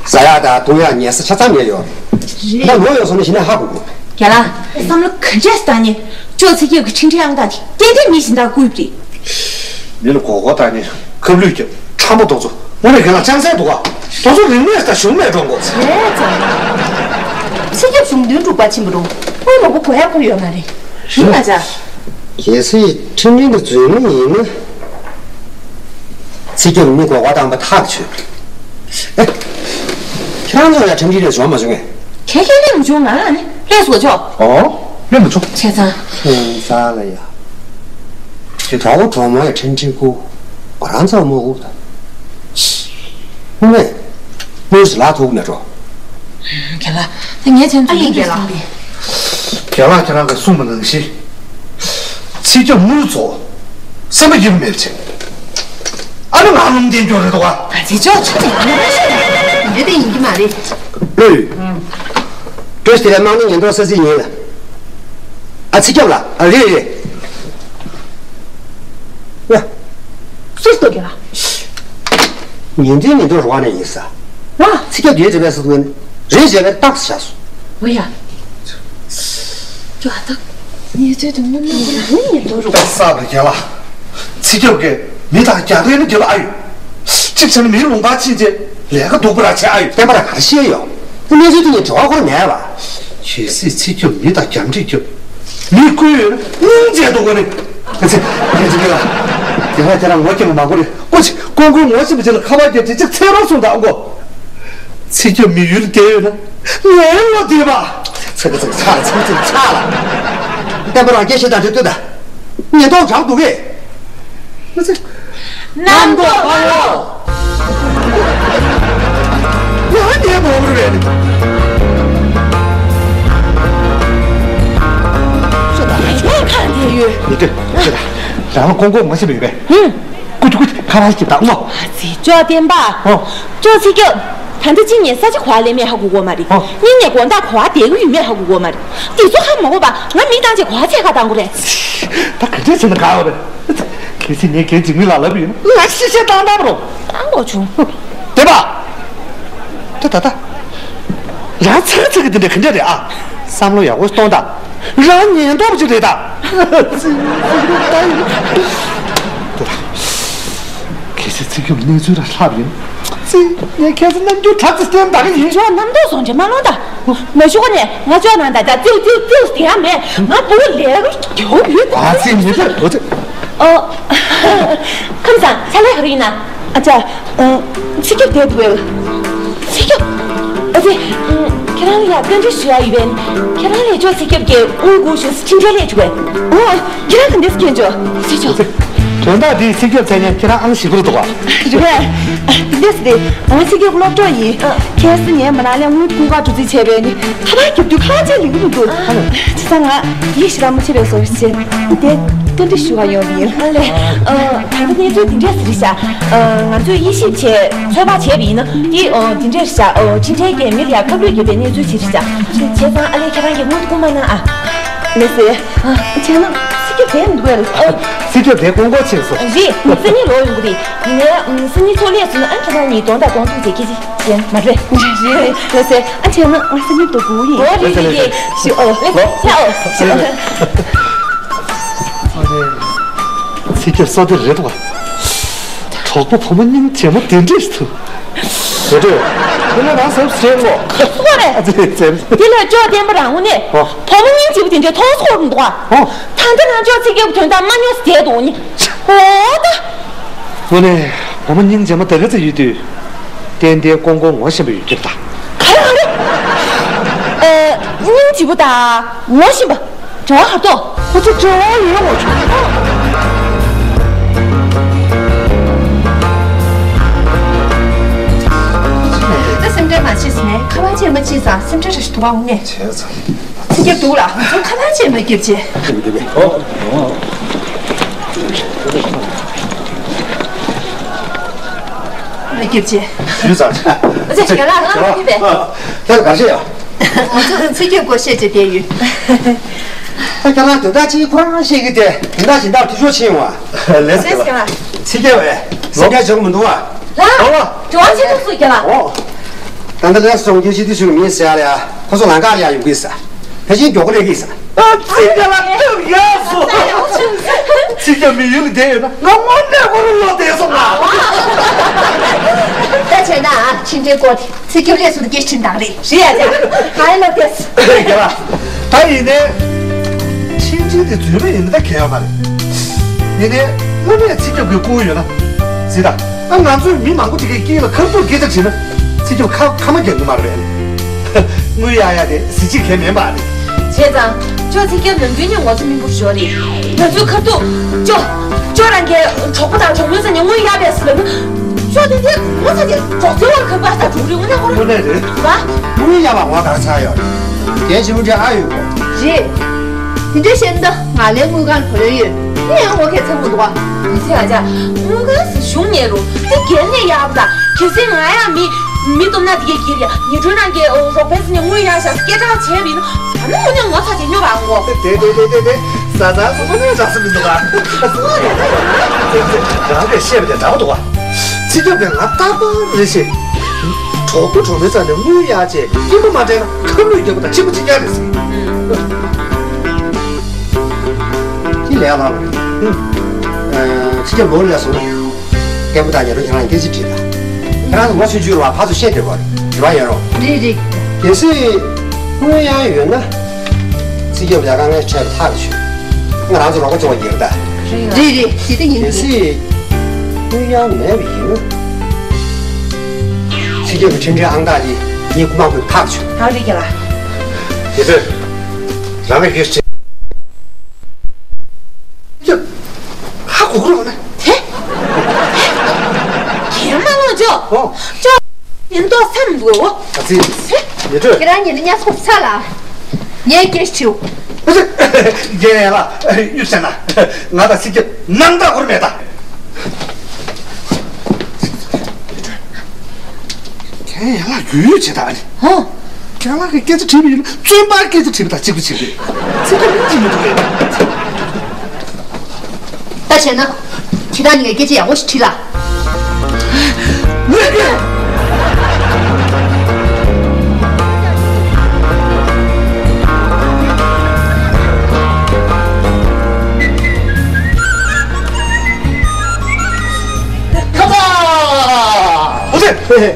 ཟ་ཡག་དང་འཐུང་ཡག་ཉལ་ས་ཆ་ཚང་ཡང་ཡོད་རེད། རེད། ད་ལོ་ཡོད་སོང་ན་གཞི་ནས་ཧ་གོ་དགོས། རྒན་ལགས། བསམ་བློ་ག་འདྲས་བཏང་ནས་ཅོ་ཚེ་སྐྱབས་ཀྱི་འཕྲིན་ཕྲན་ཨང་རྟགས་དེ་ཏན་ཏན་མི་གཞན་དག་བརྐུས་པ་རེད། མི་ལ་མགོ་སྐོར་བཏང་ནས་ཁབ་ལུད་རྒྱབ། ཁྲམ་པ་རྡོག་ཚོ་དངོས་གནས་རྒན་ལགས་ཅང་ཟད་འདུག་ག་རྡོག་ཚོ་རིན་མེད་དང་གཞུང་མེད་འགྲོ་འགོ། བྱས་ཙང་། ཚེ་སྐྱབས་གཞུང་དོན་སྒྲུབ་པ་ཕྱིན་པ་རུང་དངུལ་མང་པོ་དགོས་ཡག་ཁོ་ཡོད་མ་རེད། རེད་མ་ཆ། གལ་སྲིད་ཁྲིམས་འཛིན་དུ་འཛུལ་མི་ཡིན་ན། ཚེ་སྐྱབས་མི་མགོ་སྐོར་བཏང་པ་ཐག་ཆོད། ཨེ། ཁྱེད་རང་ཚོ་ཡང་ཁྲིམས་འཛིན་ལས་བྱུང་མ་བྱུང་ངས། ཁྱེད་ཁྱེད་ལས་མ་བྱུང་ང་ལ་ནི་ལས་སོ་ཆོག་ཨོ། ལས་མ་བྱུང་། བྱས་ཙང་། ཁྱེད་ཚ་ལ་ཡ། ཁྱེད་གྲོགས་པོ་གྲོགས་མོ་ཡ་ཁྲིམས་འཛིན་ཁུ། ང་རང་ཚོ་མོ་འུབ་ད། ཧུ་མེ། དངུལ་ཟེར་ལག་ཐུག་མེད་འགྲོ། རྒན་ལགས། ད་ངས་ཚན་ཚུན་ཨ་ཡིན་རྒན་ལགས། རྒན་ལགས་ཁྱེད་རང་གིས་གསུངས་པ་ནང་བཞིན། ཚེ་སྐྱབས་དངུལ་ཚོ་སེམས་པ་ཡིད་མེད་བྱེད། ཨ་ནི་ང་རླུང་བསྟན་སྐྱོར་རེད་དོ་བ། ཨ་ཙི་ཅོག་ཆུ་དེ་ཡིན་ན་ཤི་ན་འདི་དེ་ཡིན་གྱི་མ་རེད། ཨོ། བཀྲ་ཤིས་བདེ་ལེགས། དམངས་གླུ་ཉེན་རྟོག་ས་ཚིགས་ཡིན་ལ། ཨ་ཚེ་སྐྱབས་ལགས། ཨ་རེད་རེད། ཡ། སུས་ལྟོས་ཀྱི་ལ། ཉིན་མཚན་ཉིན་ཐོ་རུ་བ་ནས་ཡིན་ས། ང་ཚེ་སྐྱབས་དེའི་རེ་བའི་སུ་ཐུག་ནས་རེད་བྱས་པའི་རྟགས་སུ་བཞག་སོང་། འོ་ཡ། ཅོ་ཨ་ད། ཉེ་ཚོའི་དུ་མི་མི་མི་ཉིན་ཐོ་རུ་བ། ས་བར་རྒྱལ་ལ། ཚེ་སྐྱབས་ཀྱིས་མི་དང་རྒྱག་རེས་ནི་རྒྱབ་ཨ་ཡོད། གཅིག་བྱས་ན་མིའི་ལུང་པར་ཕྱིན་རྗེས་ལས་ཀ་སྡུག་པ་ར་བྱས་ཨ་ཡོད། བསྟན་པ་ར་ག་རེ་བཤད་ཡོད། གནས་ཚུལ་དེ་ངས་དྲི་བ་ཁོ་ར་མེད་པ། གལ་སྲིད་ཚེ་སྐྱབས་མི་དང་རྒྱག་རེས་རྒྱབ། མི་བསྐུལ་ཡོད་ན་སྙིང་རྗེ་འདུག་གོ་ནི། ཨ་ཙི། ཨ་ཙི་ཀི་ལ། དེ་ལ་དེ་ལ་ངོ་སྐྱེ་མ་མང་པོ་རེད། ཀོ་ཅི་ཀོང་ཀོང་ངོ་ཤེས་པ་ཅིག་ལ་ཁ་པར་རྒྱབ་ཅིག་ཅིག་འཚོལ་རོགས་གསུངས་དང་ཀོ། ཚེ་སྐྱབས་མི་ཡུལ་བསྡད་ཡོད་ན་ངའི་བློ་བདེ་པ། ཚ་ཚ་ཚ་ཚ་ཚ་ཚ་ལ། བསྟན་པ་རང་སྐད་བཤད་དང་འབྲེལ་ལྟོས་དང་། ཉེན་རྟོག་དྲག་འདུག་གས། ཨ་ཙི། རྣམ་རྟོག་པ་ལོ། ང་ངའི་མོ་རུ་རེད། ཁྱེད་ཁ་དེ་ཡོད། མི་འདོད་ཁྱེད་རང་ལ་ཀོང་ཀོང་མ་ཤེས་པ་ཡོད་པས། ཧུམ། ཀུ་ཅི་ཀུ་ཅི་ཁ་པར་ཞིག་བཏང་ངོ་། ཨ་ཙི་ཅོ་བསྟན་པ། ཨོ། ཅོ་ཚེ་སྐྱབས། ད་ལྟ་གཅིག་ནས་ས་ཆ་གོ་བ་ལེན་མེད་ཧ་གོ་གོ་མ་རེད། ཨོ། གཉིས་ནས་དགོང་དག་གོ་བ་བསྡད་གི་ཡོད་མེད་ཧ་གོ་གོ་མ་རེད། དེ་ཚོ་ཧ་མ་གོ་བ་ང་མི་བཏང་བྱས་གོ་བ་ཚད་ཁ་བཏང་གོ་རེད། ད་ག་འདྲས་བྱས་ན་དགའ་བ་རེད། གལ་སྲིད་ངས་རྒན་འཇིགས་མེད་ལགས་ལབ་ཡོད་ན་ང་ཤི་ཤེས་བཏང་བཏང་རོགས། བཏང་དགོས་བྱུང་། བསྟན་པ། ད་ད་ད། རང་ཚ་གི་ཚ་གི་འདི་འདྲ་ག་འདྲ་རེད་ཨ། བསམ་བློ་ཡག་པོ་གཏོང་དང་། རང་ཉེན་རྟོག་པ་ཅིག་རེད་ད། ད་ད། གལ་སྲིད་ཚེ་སྐྱབས་གནས་ཚུལ་ར་ལྷག་ཡིན། ཙི། ངས་ཁྱེད་ཚོ་རྣམ་འགྱུར་དྲག་ཙི་སྟོན་ད་གི་ཡིན། ཁྱོད་རྣམ་རྟོག་བཟོ་འདྲ་མ་ལོང་ད། མ་ཞུ་ག་ནས་ང་ཅོག་ནང་ད་ད་ཙིའུ་ཙིའུ་ཙིའུ་དེ་ཡང་མེད། ང་བུ་ལས་རུ་རྒྱའུ་ཡོད། ཨ་ཙི་མི་ཚེ་འོ་ཙི། ཨོ། ཁམས་བཟང་ཚ་ལས་ག་རེ་ཡིན་ན། ཨ་ཅག་ཚེ་སྐྱབས་བསྡད་འདུག་གས། ཚེ་སྐྱབས། ཨ་ཙི། ཁྱེད་རང་ལ་ཡ་བཀའ་འདྲི་ཞུ་ཡ་ཡོད་པས། ཁྱེད་རང་ལས་ཅོག་ཚེ་སྐྱབས་ཀྱིས་དངུལ་དགོས་ཞུ་ཕྱིན་འབྲེལ་ལས་བྱུག་གས། ཨོ། ཁྱེད་རང་ག་འདྲས་སྐྱོན་ཅོག་ཚེ་སྐྱབས། དོན་དག་འདི་ཚེ་སྐྱབས་མཚན་ཡང་ཁྱེད་རང་ཨང་ཞིག་པོ་རེད་འདུག་ག་རེད་པས། འདི་འདྲས་སེ་ང་ཚེ་སྐྱབས་སློབ་གྲོགས་ཡིན། ཁྱེད་སུ་ངའི་མ་ན་ལས་དངུལ་ཀུན་དགའ་འགྲོ་རྩིས་བྱས་པས་ནི་ཁ་པར་རྒྱབ་དུས་ཁ་པར་ཅན་ལིང་གི་མི་འདུག་བྱས་ཙང་ང་ཡིད་ཞེ་དྲག་མ་ཆེས་པའི་བཟོ་ཞིག་བྱས་དེ་བཀའ་འདྲི་ཞུ་བ་ཡོང་བ་ཡིན། ཨ་ལས། ད་ལྟ་གནས་ཚུལ་འདི་འདྲས་སེ་རེད་ཤག་ང་ཚོས་དབྱེ་ཞིབ་བྱས་ཚོད་དཔག་བྱས་པ་ཡིན་ན་འདི་འདི་འདྲས་རེད་ཤག་འཕྲིན་ཕྲན་གྱིས་མི་ལ་ཡ་ཁ་བསླུས་བརྒྱབ་པའི་གནས་ཚུལ་ཅིག་རེད་ཤག་བྱས་ཙང་ཨ་ལས་ཁྱེད་རང་གིས་དངུལ་བསྐུར་མ་གནང་ཨ། ལགས་སེ། བྱས་ན་ཚེ་སྐྱབས་བསྡད་མི་འདུག་གས། ཚེ་སྐྱབས་བསྡད་ཀོང་ཀོ་ཕྱིན་སོང་། རེད། སང་ཉིན་ལོག་ཡོང་གི་རེད། ཡིན་ནའི་སང་ཉིན་ཚོགས་ལས་སོང་ན་ཨ་ཁྱེད་རང་གཉིས་གདོང་དང་གདོང་ཐུག་བྱས་སྐད་ཆ་བཤད་མ་རེད། རེད། ལགས་སེ། ཨ་བྱས་ན་ང་སང་ཉིན་དུ་སྒུག་ཡིན། ཨོ་རེད་རེད་རེད། ཞུ་ཨོ་ལགས་སེ། ཨོ་ཞུ་ཨོ། ཚེ་སྐྱབས་བསོད་བདེ་རེད་འདུག་ག་གྲོགས་པོ་བུ་མོ་སྙིང་རྗེ་མོ་དེ་འདྲས་ཐུག་དེ་འདྲས། དེ་ནས་རང་ཟབ་བྱེད་ངོ་། སུ་རེད། ཨ་ཙི་ཙི། དེ་ལས་ཅོག་བསྟན་པ་རང་ངོ་ནས། ཨོ། བུ་མོ་སྙིང་རྗེ་པོ་དེ་འདྲས་མཐོང་སོང་འདུག་ག་ཨོ། ད་ལྟ་རང་ཅོག་ཚེ་སྐྱབས་དོན་དག་མ་ཉོས་བསྡད་འདུག་ནི། ཨོ་ད། དངོས་གནས་བུ་མོ་སྙིང་རྗེ་མོ་ད་ག་ཚོད་ཡོད་དུས། ཏན་ཏན་ཀོང་ཀོང་ངོ་ཤེས་པ་ཡོད་ཀྱི་རེད་ད། ག་རེ་ག་རེ། ཨ། སྙིང་རྗེ་པོ་དང་ངོ་ཤེས་པ། འབྲེལ་བ་ག་རེ་འདུག་ཁོ་ཚོ་འབྲེལ་བ་ཡོད་ངོ་ཆུང་། ད་སེམས་ཁྲལ་མ་བྱེད་ཟེར་ནས་ཁ་པར་ཅིག་མ་བྱེད་ཟེར། སེམས་ཁྲལ་ར་ཞིག་འདུག་ག་འོང་ངས། བྱས་ཙང་། ཚིག་རྒྱབ་འདུག་ལ། ཁ་པར་ཅིག་མ་རྒྱབ་བྱས། མ་རྒྱབ་བྱས། ཞུས་ཙང་། ཨ་ཙི། རྒན་ལགས། ང་ལ་ཕུལ་བས། ཁྱེད་ལ་ག་རེ་བཤད་ཡོད། ང་ཚོ་ཚིག་རྒྱབ་སྐོར་བཤད་བྱས་བསྡད་ཡོད། ད་ཁྱེད་རང་དོན་དག་ཅིག་ཁོ་རང་བཤད་ཀྱི་དེ། དོན་དག་གཞན་དག་འཐུས་ཤོར་ཕྱིན་ཡོང་བ། ལགས་སོ། ལགས་སོ། ཚིག་རྒྱབ་བས་སེམས་ཁྲལ་བྱེད་དགོས་མི་འདུག་བ། ལགས། འོ། དྲི་བ་ཆེ་ཐུབ་སུ་རྒྱབ་ལ། འོ། ད་ལྟ་ལས་སོང་རྒྱལ་སྤྱི་འཐུས་ཚོའི་མི་ཟེར་ཡ་ལ་ཡ། ཁོ་ཚོ་ལམ་ཁ་ལ་ཡ་ཡོང་གི་ཟེར། ཕལ་ཆེར་མགྱོགས་པོ་སླེབས་ཀྱི་ཟེར། ཨ་ཙི། ཁྱེད་ལ་སྟབས་ཡག་སོང་། ཚིག་རྒྱབ་མི་ཡུལ་ལ་བསྡད་ཡོད་ན་ང་དངོས་གནས་ཁོ་རང་ལོག་བསྡད་སོང་ང་། ད་བྱས་ན་ཨ། ཕྱི་འབྲེལ་སྐོར་དེ། ཚིག་རྒྱབ་ལས་སུ་སྐད་ཕྱིན་དང་རེད། རེད་ཡ་ཅག་ང་ཡི་ལོ་ཏེས། རེད་རྒན་ལགས། ད་ཡིན་ནའི། ཕྱིན་ཆད་དེ་རྫུན་མ་ཡིན་ན་ད་གལ་ཡོད་མ་རེད། ཡིན་ནའི་དངོས་གནས་ཚིག་རྒྱབ་ཀྱི་སྐུ་ཡོད་ན། གཟིགས་དང་། ཨ། ང་ཚོས་མི་མང་པོ་དེ་གའི་དཀྱིལ་ལ་ཁ་ཐུག་སྐད་ཆ་དྲིས་ན། ཚིག་རྒྱབ་ཁ་ཁ་མ་རྒྱག་གི་མ་རེད། དངུལ་གཡར་ཡ་དེ་གཟི་བརྗིད་གལ་མིན་པ་རེད། བྱས་ཙང་། ཅོ་ཚིག་རྒྱབ་ནམ་རྒྱུན་ནས་ངོ་ཚ་མིན་པོ་ཞོ་རེད། ང་ཚོའི་ཁ་ཐུག་ཅོ། ཅོ་རང་གི་གྲོགས་པོ་དང་གྲོགས་མོའི་ས་ནས་དངུལ་གཡར་བས་ཟེར་ལབ་ན། ཅོ་དེ་དེ་ངོ་ཚ་དེ་གྲོགས་ཚོའི་བར་ཁ་པར་ས་དྲུག་རེ་དངོས་གནས་ཁོ་རང་། དངོས་གནས་རེད། བ། དངུལ་གཡར་བ་ངོ་ག་རེ་ཚ་ཡོད། རྒན་ཆེན་མོ་འདྲ་ཨ་ཡོད་གོ། རེད། དེ་འདྲ་བཤད་ན་ད་ང་ལའི་དངུལ་ཁང་ལ་བུ་ལོན་ཡོད། ངས་ཡང་ངོ་ག་ཚ་དགོས་འདུག་ག། མི་ཚེ་ཨ་ཅག་དངུལ་ཁང་ཟེར་གཞུང་ཉེ་རུ་དེ་སྒེར་ནས་གཡར་བ་དང་། གལ་སྲིད་ང་ཡང་མི་མི་སྟོབས་ན་དེ་གའི་སྒེར་ཡ་ཉི་སྒྲོན་རང་གི་རོགས་ཕན་ཚུན་ནས་དངུལ་གཡར་བཞག་སྐད་གྲགས་བྱས་པ་ཡིན་ན། ད་ནི་དངོས་གནས་ངོ་ཚ་བྱེད་སྙོབ་པ་འགོ། དེ་དེ་དེ་དེ་དེ་ཟ་ཟ་སོ་སོ་ནས་རག་ས་མི་འདུག་ག། རང་གིས་བཤད་པ་དེ་འདྲ་པོ་འདུག་ག། ཚིག་རྒྱབ་ནས་ང་རྟག་པར་རེ་བཤད། གྲོགས་པོ་གྲོགས་མོའི་རྩ་ནས་དངུལ་གཡར་བྱས་སྐྱིད་པོ་མ་སྤྲད་ན་ཁ་ལུད་རྒྱག་པ་དང་གཅིག་པ་གཅིག་རྐྱང་རེད་ཟེར། ཁྱི་ལས་ལ་རེད། ཚིག་རྒྱབ་ལོག་ལ་སོང་ན། རྒན་པོ་དང་ཉེ་རུ་ཁྱེད་རང་སྐད་ཆ་དྲིས་ལ། ཁྱེད་རང་ཚོ་ངོ་ཆུང་ཆུང་རེད་བ། ཕར་ཚུར་བཤད་བསྡད་དགོས་རེད། རེ་བ་ཡོད་རོགས། རེད་རེད། གལ་སྲིད་དངུལ་གཡར་ཡོད་ན། ཚིག་རྒྱབ་ལས་ཀ་ངས་འཕྲད་པ་ཐག་ཆོད། ང་རང་ཚོ་རོགས་པ་བྱུང་བ་ཡིན་ད། རེད་རེད། དེ་ལྟ་ཡིན། གལ་སྲིད་དངུལ་གཡར་མེད་པ་ཡིན་ན། ཚིག་རྒྱབ་ཀྱི་འཕྲིན་ཕྲན་ཨང་རྟགས་དེ་ངས་སྐུ་མ་འཁོད་ཐག་ཆོད། ཐག་རིང་རྒྱ་ལ། དེ་ཚོས་རང་གི་ཡུལ་ཅན། ཡ། ཧ་གོ་གི་རེད་ན། དེ། རྒན་མ་ལོག་ཅོ། ཨོ། ཅོ། ཡིན་ཏོ་བསམ་འདུག་ཨོ། ཨ་ཙི། ཡ། ཁྱེད་རང་ཉིད་ལ་ཉ་སོགས་ཚ་ལ། ངས་སྐད་ཆ་དྲིའོ། ཨ་ཙི། རྒན་ལགས། གཡུག་བྱས་ན། ང་དང་ཚིག་རྒྱབ་ནང་ལྟ་སྐོར་མེད་ད། ཁྱེད་ཡན་ལག་རྒྱུས་ཡོད་བྱེད་ད་ཨ་ནི། ཧོ། ཁྱེད་ལགས་ཀྱི་སྐད་ཆ་དྲིས་པ་ཡིན་ན་བཙོན་པར་སྐད་ཆ་དྲིས་པ་དང་གཅིག་པ་གཅིག་རེད། ཚིག་རྒྱབ་མིན་གཅིག་མི་འདུག་གས། ད་བྱས་ན། ཁྱེད་རང་གཉིས་ཀས་སྐད་ཆ་ཡག་པོ་ཞིག་དྲིས་ལ། ངས་ཀྱི། ཁ་པ། ཨོ་ཙི།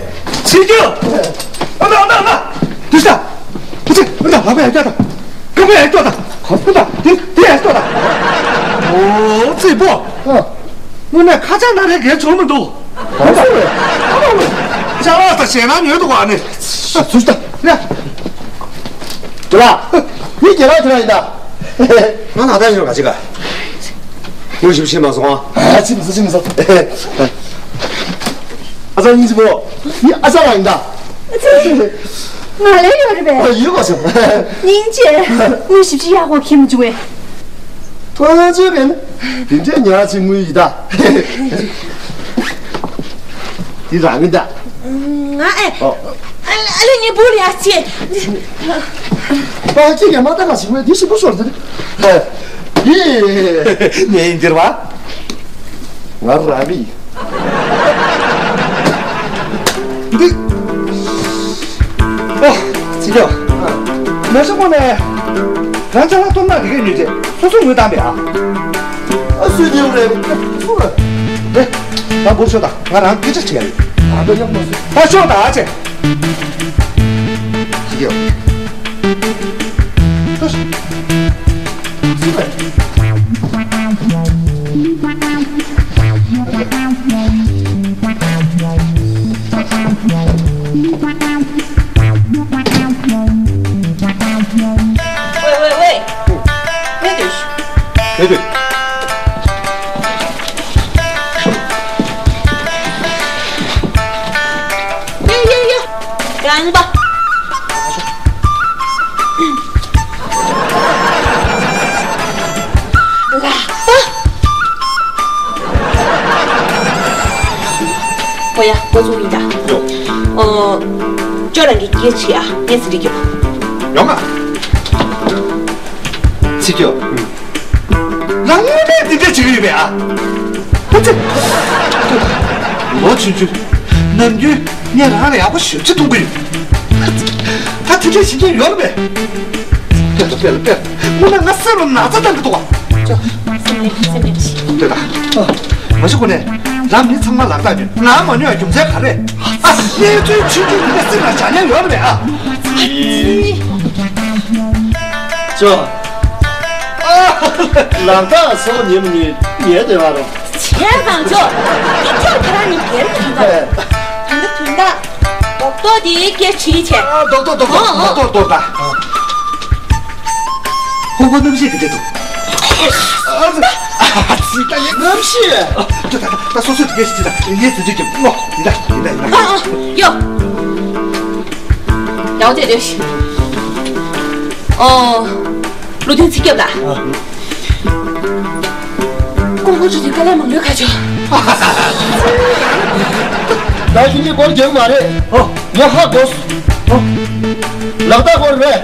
ཚིག་རྒྱབ། ཨ་མ་ཨ་མ་ཨ་མ། དུས་ད། ཨོ་ཙི། ཨོ་ཙི། ལག་པ་ཡར་བཀྱག་དང་། རྐང་པ་ཡར་བཀྱག་དང་། གོམ་པ་དང་། དེ་དེ་ཡར་བཀྱག་དང་། ཨོ་ཙི་པོ། ཨ། དངོས་གནས་ཁ་ཆག་སྣ་རལ་གས་བྱུང་མི་འདུག། གང་སོང་རེད། ཨ་མ་ཨ་མ། ཅ་ལག་དང་ཞེད་སྣང་ཉོས་འདུག་ག་ཨ་ནི། ཚུར་ལྟ། ཡ། དེ་ལ། འདི་རྒན་ལགས་ཁྱེད་རང་ཡིན་ད། ང་ན་ད་ཡོད་ག་ཅི་ག། ཡོད་ཞིབ་ཤེས་མ་སོང་ཨ། ཨ་ཙི་མི་ཟ་ཅི་མི་ཟ། ཨ་ཙི་སྙིང་རྗེ་པོ། འདི་ཨ་ཅག་ལགས་ཡིན་ད། ང་ལ་ཡོད་རེད་པས། ཨ་ཡོད་པ་སོང་། སྙིང་རྗེ། དངུལ་ཞིབ་ཅིག་ཡག་པོ་ཁྱེར་མི་བྱུང་བས། ཐོ་ཅོ་གན། དེ་འདྲའི་ཉག་ཅིག་དངུལ་ཡིན་ད། འདི་རང་གི་ད། ང་ཨེ། ཨོ། ཨ་ལེ་ངའི་བུ་ལ་ཡ་ཅེ། པ་ཅི་གན་མ་ད་ག་ཞིག་མེད་འདི་ཞིག་པོ་ཤོར་ཟེར། ཡེ། ངས་ཡིན་འདིར་བ། ང་རང་གི་ཡིན། འདི། ཨོ། ཚིག་རྒྱབ། མ་སོང་གོང་ནས། རང་ཅ་ལག་སྟོབས་ནག་དེ་གས་ཉོས་རྗེས་སོ་སོ་ངུས་བཏང་པས་ཨ། ཨ་སུས་ཉོས་རེད། སུ་རེད། རེད། ད་འབུར་ཤོག་དང་ང་རང་སྐད་ཆ་དྲིས་ཡ་ཡིན། ཨ་ད་ཡག་མ་སུ། ད་ཤོག་དང་ཨ་ཅེ། ཚིག་རྒྱབ། ད་ཤོག། སུ་རེད། ཡང་པ། ལག་པ། ཨོ་ཡ། འགོ་བཙུགས་ཡིན་ད། ཡོ། ཨོ། ཅོ་རང་གི་སྐད་ཆ་ཡ། ངས་ཟིན་བྲིས་རྒྱོབ། ཡོང་ང་། ཚིག་རྒྱོབ། རང་དངོས་གནས་འདི་འདྲ་བྱེད་ཀྱི་ཡོད་པས་ཨ། ཨ་ཙི། ལོ་ཆུང་ཆུང་། ནམ་རྒྱུན་ངས་རང་ལ་ཡག་པོ་ཞེ་པོ་ཅིག་གཏོང་གི་ཡོད། ད་དེ་འདྲ་བྱེད་མཁན་ཡོད་རེད་པས། དཔེ་ལ་དཔེ་ལ་དཔེ་ལ། དངོས་གནས་ང་སེམས་ལ་ན་ཚ་བཏང་གི་འདུག་ག། ཅོ། སེམས་ལེགས་སེམས་ལེགས་ཤིག། ལྟོས་དང་། མ་གཞི་ཁོ་ནས་རང་མི་ཚང་མ་ལག་རྟགས་ཉོས། ང་མ་ཉོ་ཡ་རྒྱུ་མཚན་ག་རེ། ཨ། གནས་ཚུལ་ཆུང་ཆུང་འདི་འདྲ་སེམས་ལ་བཞག་མཁན་ཡོད་རེད་པས་ཨ། ཅོ། ལག་རྟགས་སོགས་ཉིན་མོ་ཉིན་ཉལ་བསྡད་པ་རེད། བྱས་ཙང་ཅོ། འདི་ཅོ་ཁྱེད་རང་གཉིས་སྒེར་གྱི་དོན་དག་ཨེ། དོན་དག་དོན་དག་རྡོག་རྡོག་དེའི་སྐད་ཆ་བྱས། ཨ། རྡོག་རྡོག་རྡོག་རྡོག་ཨ། རྡོག་རྡོག་རྡོག་རྡོག་ཨ། ཧོ་ཧོ། གནམ་གཤིས་དེ་འདྲ་འདུག་ཨ་ཙི། ད་ཡིན་གནམ་གཤིས། ཨ། ད་ད་ད་སོ་སོ་དེ་སྐད་ཆ་ཅི་ད་ངས་ཟིན་བྲིས་རྒྱབ། ཨོ། ཡིན་ད་ཡིན་ད་ཡིན་ད། ཨ་ཨ། ཡོ། ཡག་པོ་བྱས་བསྡད་ཤིག་ཨོ། བློ་མཐུན་ཚེ་སྐྱབས་ལགས། ཨ། ཀོང་པོ་ཆུ་དེ་དཀའ་ལས་མང་པོ་ཁག་ཆོག་ད་ཁྱེད་གཉིས་སྐོར་རྒྱག་མ་རེད། ཨོ། ངས་ཧ་གོ་སོང་། ཨོ། ལག་རྟགས་སྐོར་རེད།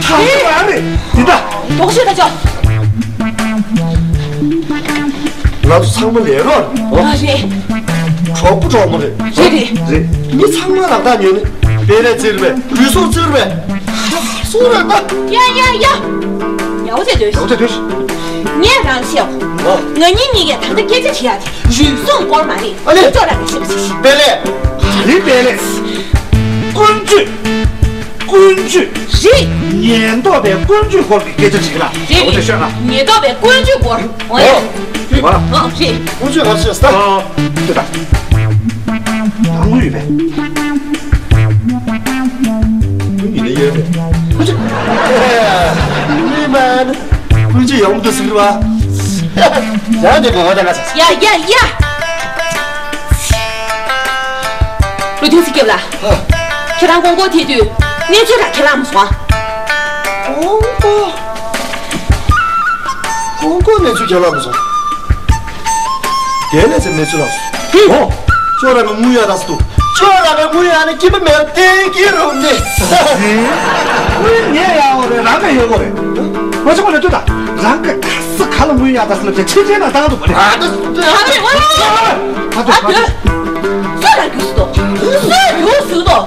ཐང་ཆུ་མ་རེད། འདི་ད། ལྡོག་ཤོས་ཁག་ཆོག་ང་ཚོ་ཚང་མ་ལས་རོགས་རེད། ཨོ། ཨ་རེད། གྲོགས་པོ་གྲོགས་མོ་རེད། རེད་རེད། རེད། མི་ཚང་མ་ལག་རྟགས་ཉོས་ནས་པེ་རེ་བཙིར་བས། རུས་སུག་བཙིར་བས། སུ་རེད་ད། ཡ་ཡ་ཡ། ཡག་པོ་བྱས་སྡོད་ཤིག་ཡག་པོ་བྱས་སྡོད་ཤིག་ངས་རང་ཤེས། ཨོ། ང་གཉིས་གཉིས་ཀས་ད་ལྟ་སྐད་ཆ་བྱེད་ཡག་དེ་རུས་ཟུངས་སྐོར་མ་རེད། ཨ་ལེ། ཅོ་རང་གིས་ཤེས་པ་ཤེས་ཤིག་པེ་ལེ། ག་རེ་པེ་ལེ། ཀུན་སྤྱོད། ཀུན་སྤྱོད། རེད། ཉེན་རྟོག་པའི་ཀུན་སྤྱོད་སྐོར་གྱི་སྐད་ཆ་ཞིག་ལ། རེད་ཨོ་དེ་རེད། ཤོད་ན། ཉེན་རྟོག་པའི་ཀུན་སྤྱོད་སྐོར། ཨོ་ཡ། ཨོ། རེད་པ། ཨོ་རེད། ཀུན་སྤྱོད་ག་རེ་ཤོད་ད། ཨོ། དེ་ད། ད་དངུལ་ཡོད་པས། དངུལ་ཡིན་ན་ཡོད་པས། ཀུན་སྤྱོད། དངུལ་མ་ན། ཀུན་སྤྱོད་ཡག་པོ་འདུག་ཟེར་བ། ཡ་དེ་གོ་བ་ད་ང་ཚ། ཡ་ཡ་ཡ། བློ་མཐུན་ཚེ་སྐྱབས་ལགས། ཨ། ཁྱེད་རང་ཀོང་ཀོ་ཐེ་དུས་གནས་ཚུལ་ར་ཁས་བླངས་མ་སོང་ཨ། ཀོང་ཀོ། ཀོང་ཀོ་གནས་ཚུལ་ཁས་བླངས་མ་སོང་། རྒན་ལགས་ཚོས་གནས་ཚུལ་བླངས་སོང་། ཨོ། ཅོ་རང་གི་དངུལ་གཡར་རག་སོང་། ཅོ་རང་གི་དངུལ་གཡར་ནས་སྐྱིད་པོ་མེད་པ་བསྟན་གྱི་རུང་ནས། དངུལ་ངས་གཡར་བ་རེད། རང་གིས་གཡར་དགོས་རེད། ང་ཚོ་ཁོ་ལ་ལྟོས་དང་། རང་གིས་ག་ས་ག་ལ་དངུལ་གཡར་ད་ཟེར་ལབ་བྱས་ཕྱིར་འཐེན་ན་བཏང་འདུག་པ་རེད། ཨ་ད་ད་རེད་བ། ཨ་ད་ཨ་ད། སུ་རང་རྒྱུགས་སུ་དོ། སུ་རྒྱུགས་སུ་དོ།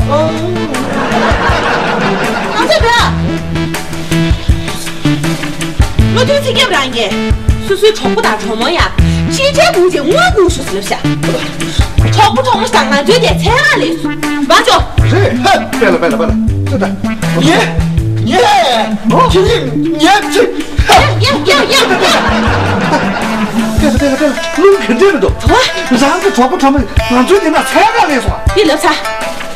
ང་ཚོ་བོད། བློ་མཐུན་ཚེ་སྐྱབས་རང་གིས་སོ་སོའི་གྲོགས་པོ་དང་གྲོགས་མོ་ཡ་གཅིག་སྒྲིལ་དགོས་ཀྱི་དངུལ་དགོས་ཞུ་ཟེར་ལབ་ཤག་གྲོགས་པོ་གྲོགས་མོ་ཞིག་དང་ང་ཚོའི་དེ་ཚན་རང་ལས་སུ་མ་ཆོག་རེད། ཧ། པེ་ལེ་པེ་ལེ་པེ་ལེ། ཅོ་ད། ངས། ངས། ཨོ། ཁྱེད་ཀྱིས་ངས་ཅི། ཡ་ཡ་ཡ་ཡ་ཡ། པེ་ལེ་པེ་ལེ་པེ་ལེ། རླུང་གི་འདྲེ་མི་འདུག་རང་གི་གྲོགས་པོ་གྲོགས་མོ་ང་ཚོའི་དེ་ན་ཚན་རང་ལས་སུ། འདི་ལབ་ཚར།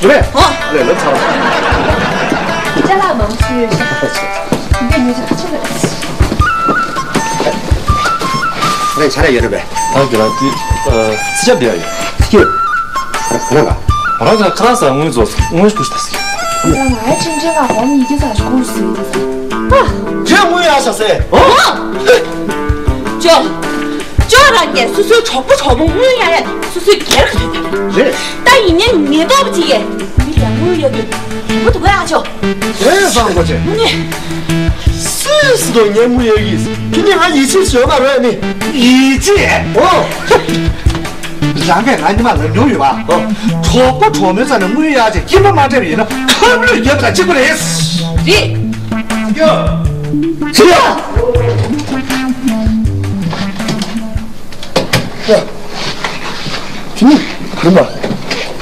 རེད་པས། ཨོ། ལས་ལབ་ཚར་བ། ཅ་ལག་མང་ཤོས་ཡོད་ཤག་འདི་ཉོ་ཆ་ཁ་ཆེ་ལ། ངས་ཆ་ར་ཡོད་རེད་པས། ཨ་ཁྱེད་རང་དེ་ཨ་ཚི་ཆབ་འདི་ཡ་ཡོད། ཚི་ཆབ། ཁ་ར་ག་ང་རང་གི་ཁ་ར་ས་དངུལ་རྫོགས་སོང་། དངུལ་ཁུ་ཤི་ད་སི། ང་ཡ་ཆིན་ཆིན་ལ་འོ་མི་གི་ས་ཤི་ཁུ་སི་ཡི་ད་ས། ཁྱོད་དངུལ་ཡ་ཤ་སེ། ཨོ། ཅོ། ཅོ་རང་གིས་སོ་སོའི་གྲོགས་པོ་གྲོགས་མོ་དངུལ་གཡར་ཡ་དེ་སོ་སོའི་སྒེར་གྱི་དོན་དག་རེད། ད་ཡིན་ནའི་མི་ཐོག་གཅིག་གིས་མི་ལ་དངུལ་གཡར་དུས་དྲང་པོ་འདུག་ག་ཨ་ཅོ། དེ་བཟང་པོ་ཆེ། དངོས་གནས། སུས་སུ་དང་ངས་དངུལ་གཡར་གྱི་ཡིན། ཁྱེད་ནི་ང་ཡིད་ཆེས་བྱོས་མ་རོགས་ནི། ཡིད་ཆེས། ཨོ། རང་གིས་ང་ཉི་མ་ལབ་མྱོང་ཡོད་པ། ཨོ། གྲོགས་པོ་གྲོགས་མོའི་རྩ་ནས་དངུལ་གཡར་བྱས་སྐྱིད་པོ་མ་སྤྲད་པ་ཡིན་ན་ཁབ་ལུད་རྒྱབ་དང་གཅིག་པ་རེད། རེད། ཡོ། ཡོ། ཁྱེད་ནི་ག་རེ་མ།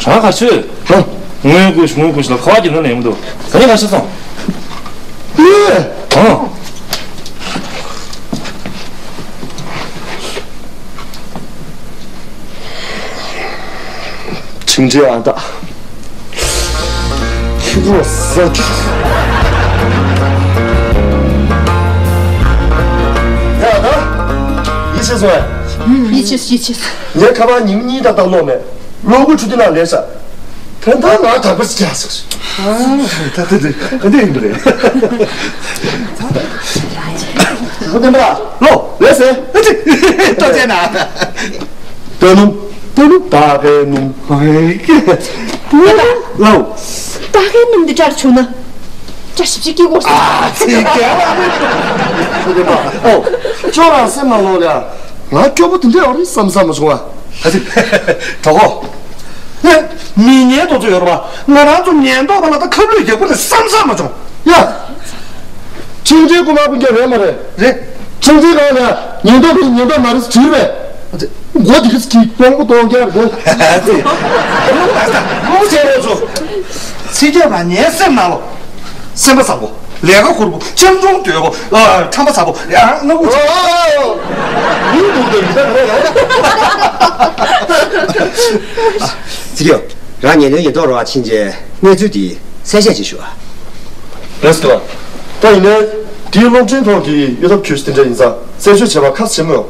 རང་ག་ཚོད། ཧ། དངུལ་དགོས་ཤིག་དངུལ་དགོས་ཤིག་ལ་ཁ་བ་གྱི་ནང་ནས་ཡོང་འདུག་ག་ནས་ག་ཤི་སོང་། ཨེ། ཧ། ཆིང་ཅེ་ཨ་ད། ཁྱི་རོ་ཟ་ཅིག་ཡ་ད། ཡིད་ཆེས་སོང་ཨེ། ཡིད་ཆེས་ཡིད་ཆེས། ངས་ཁ་པར་ཉིན་གཉིས་ཏག་ཏག་ཀློག་མེད། གློག་སྒུལ་འཕྲོད་བསྟེན་ནང་ལས་ས། ད་ལྟ་ང་དག་པ་ཅིག་རྒྱག་སོང་། ཨ། ད་ད་ད་འདི་ཡིན་པ་རེད། བུ་དེ་འདྲ་ལོ་ལེ་སེ། ཏོ་ཅན་ན། ཏོ་ནུམ། ཏོ་ནུམ་ད་གའི་ནུམ། ལོ། ད་གའི་ནུམ་འདི་སྒྲ་བྱུང་ན། སྒྲ་ཞིབ་ཅིག་སྐྱེ་དགོས་སོ། ཨ་ཙི་ག་ལ་ནི། བུ་དེ་འདྲ་ཨོ། ཅོ་རང་སེམས་ནང་ལོག་ལ་ང་སྐྱོ་པོ་དེ་འདྲ་ཡོད་རེད་བསམ་བསམ་མ་བྱུང་བ། ཨ་ཙི། གྲོགས་པོ། ངས་མི་ཉན་དོགས་ཚོད་ཡོད་རེད་པ། ང་རང་ཚོ་ཉན་དོགས་པ་ལ་ད་ཁ་བསླུས་རྒྱག་པ་རེད་བསམ་བསམ་མ་བྱུང་། ཡ། ཆིང་ཆིང་རྐུན་མ་རྐུ་མཁན་རེད་མ་རེད། རེད། ཆིང་ཆིང་གང་ལ་ཉན་དོགས་པའི་ཉན་དོགས་མ་རེད་ཟེར་བས། ཨ་ཙི། མགོ་དེ་གིས་ཀྱིས་པོང་པོ་གཏོང་རྒྱག་རེད། ཨ་ཙི། ལོ་ཆེ་རོགས་ཚོ། ཚིག་རྒྱབ་ལ་ངའི་སེམས་ནང་ལོ། སེམས་པ་བཟང་པོ། ལས་ཀ་ཁུར་པོ། སྤྱང་གྲུང་དོད་པོ། ཨ། ཁྲམ་པ་ཚ་པོ། ཡང་སྣ་ཁུག་ཆེ། ཨོ། མི་འདུག་དེ་མི་འདུག་རེད། ཚིག་རྒྱབ། རང་ཉན་དོན་ཡིན་མདོག་རོ་བ་ཕྱིན་རྗེས་གནས་ཚུལ་འདི་གསལ་བཤད་ཅིག་ཞུ་ཨ། རེད་ཟེར་བ། ད་ཡིན་ནའི་དེའི་གློག་འཕྲིན་ཐོག་གི་གཡོ་ཐབས་གྱོད་གཞི་དེ་འདྲ་ཡིན་ཙང་རྩད་གཅོད་བྱས་པ་ཁ་ཕྱེ་མོད།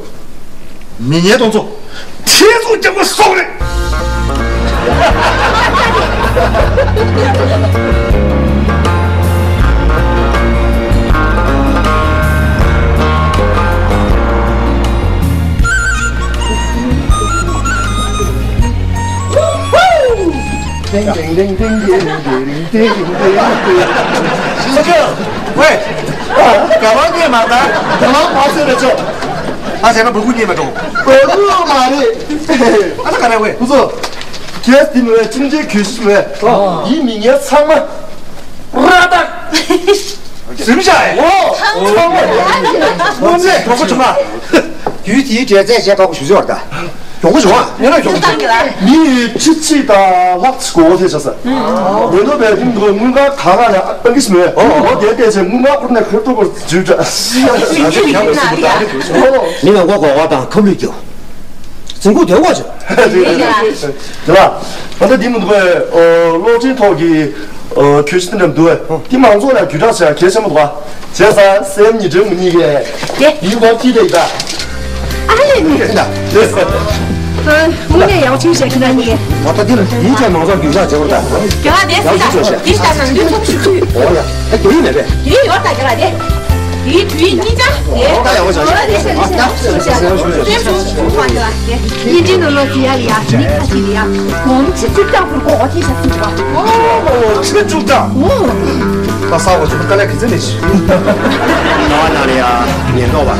མི་ཉན་དོན་ཚོ། ཁྱེད་ཚོ་རྒྱབ་ལ་སོག་རེད། ཏིང་ཏིང་ཏིང་ཏིང་ཏིང་ཏིང་ཏིང་ཏིང་ཏིང་ཏིང་། ཨ་ཅག་ཝེ། ག་བ་ངས་མ་ད། ག་བ་མ་ཟེར་ར་ཅོ། ཨ་ཟེར་ན་བུ་གུ་ཉེས་མ་འགྲོ། བུ་གུ་མ་རེད། ཨ་ད་ག་རེ་ཝེ། ཁོ་ཚོ། ཁྱེད་དེ་མི་བས་ཅིང་ཅེ་གྱོད་གཞི་མི་བས། ཡིན་མི་ངས་ཚང་མ། ར་ད། ཟིམ་ཤ་ཡ། ཨོ། ཚང་མ་ར་ད། ངོ་མས་གྲོགས་པོ་བྱུང་ང་། ཡུལ་དེའི་འབྲེལ་ཚད་བྱས་ཁག་པོ་ཞུ་ཆོག་ད། ཡོང་གི་བྱུང་ང་། ངས་ལ་ཡོང་གི་བྱུང་། མི་ཡི་ཁྲི་གཅིག་དང་ལྷག་ཅིག་གོ་བ་ཐེ་ཆ་ས། ཉེན་རྟོག་པས་དེ་མི་འདུག་དངུལ་ཁང་ག་ག་ལ་ཨ་ཏང་གིས་མེད། ཨོ་ཨོ་དེ་བལྟས་ཚེ་དངུལ་ཁང་ཁུར་ནས་ཁེར་ཐོག་གོར་འཇུས་འདྲ། ཨོ། མི་ལ་མགོ་སྐོར་བ་དང་ཁབ་ལུད་རྒྱུ། རྫུན་ཁུག་དོན་གོ་ཆོད། དེ་ལ། ད་ལྟ་འདི་མི་འདུག་པས། ཨོ། གློག་འཕྲིན་ཐོག་གི། ཨོ། གྱོད་གཞི་དེ་འདྲ་མི་འདུག་པས། འདི་མང་ཚོགས་ལ་བརྒྱུད་བསྒྲགས་བྱ་གལ་ཆེན་པོ་འདུག་པ། བྱས་ཙང་སེམས་ཉིད་དྲན་མི་གཉིས་ཀས། དེ། ཡིན་གོ་ཀི་དེ་ཡིན་ད། ཨ་ལེ་ནི། དེ་འདྲ། དངོས་གནས་ཡག་ཆུང་བྱས་ཁྱེད་རང་གཉིས། ད་ལྟ་འདི་ལ་ཡིན་ཀྱང་མང་ཚོགས་བརྒྱུད་བསྒྲགས་བྱེད་དགོས་ད། རྒྱ་ལ་དེ་སྲིད་ད། འདི་ལྟ་ན་འདི་ཚོ་ཞུ་ཚུལ། ཨོ་ཡ། ད་རྒྱ་ཡིག་མེད་པས། རྒྱ་ཡིག་ཡོད་ད་རྒྱ་ལ་དེ། དེའི་དུས་གཉིས་ཆ་དེ། ཨོ་ད་ཡག་པོ་བྱ་ཤག་ཨོ་ད་དེ་ཤ་དེ་ཤ་དེ་ཤ་སེམས་སུ་ཁོང་ཁ་ཡ་དེ། བརྙན་འཕྲིན་ནང་ལོགས་ཀྱི་ཡ་ལ་ཡ་མི་ཁ་ཅིག་ལ་ཡ། གོང་ཆེ་བཅུ་ཀྱང་ཁུར་གོ་འོ་དེ་ཤ་སུ་ག་ཨོ་ཆེ་བཅུ་ཀྱང་། ཨོ། ད་ས་འོ་ཆུ་དཀའ་ལས་གི་ཚེ་ནས་ཤི། ནང་ན་ལ་ཡ་ཉེན་རྟོག་པ།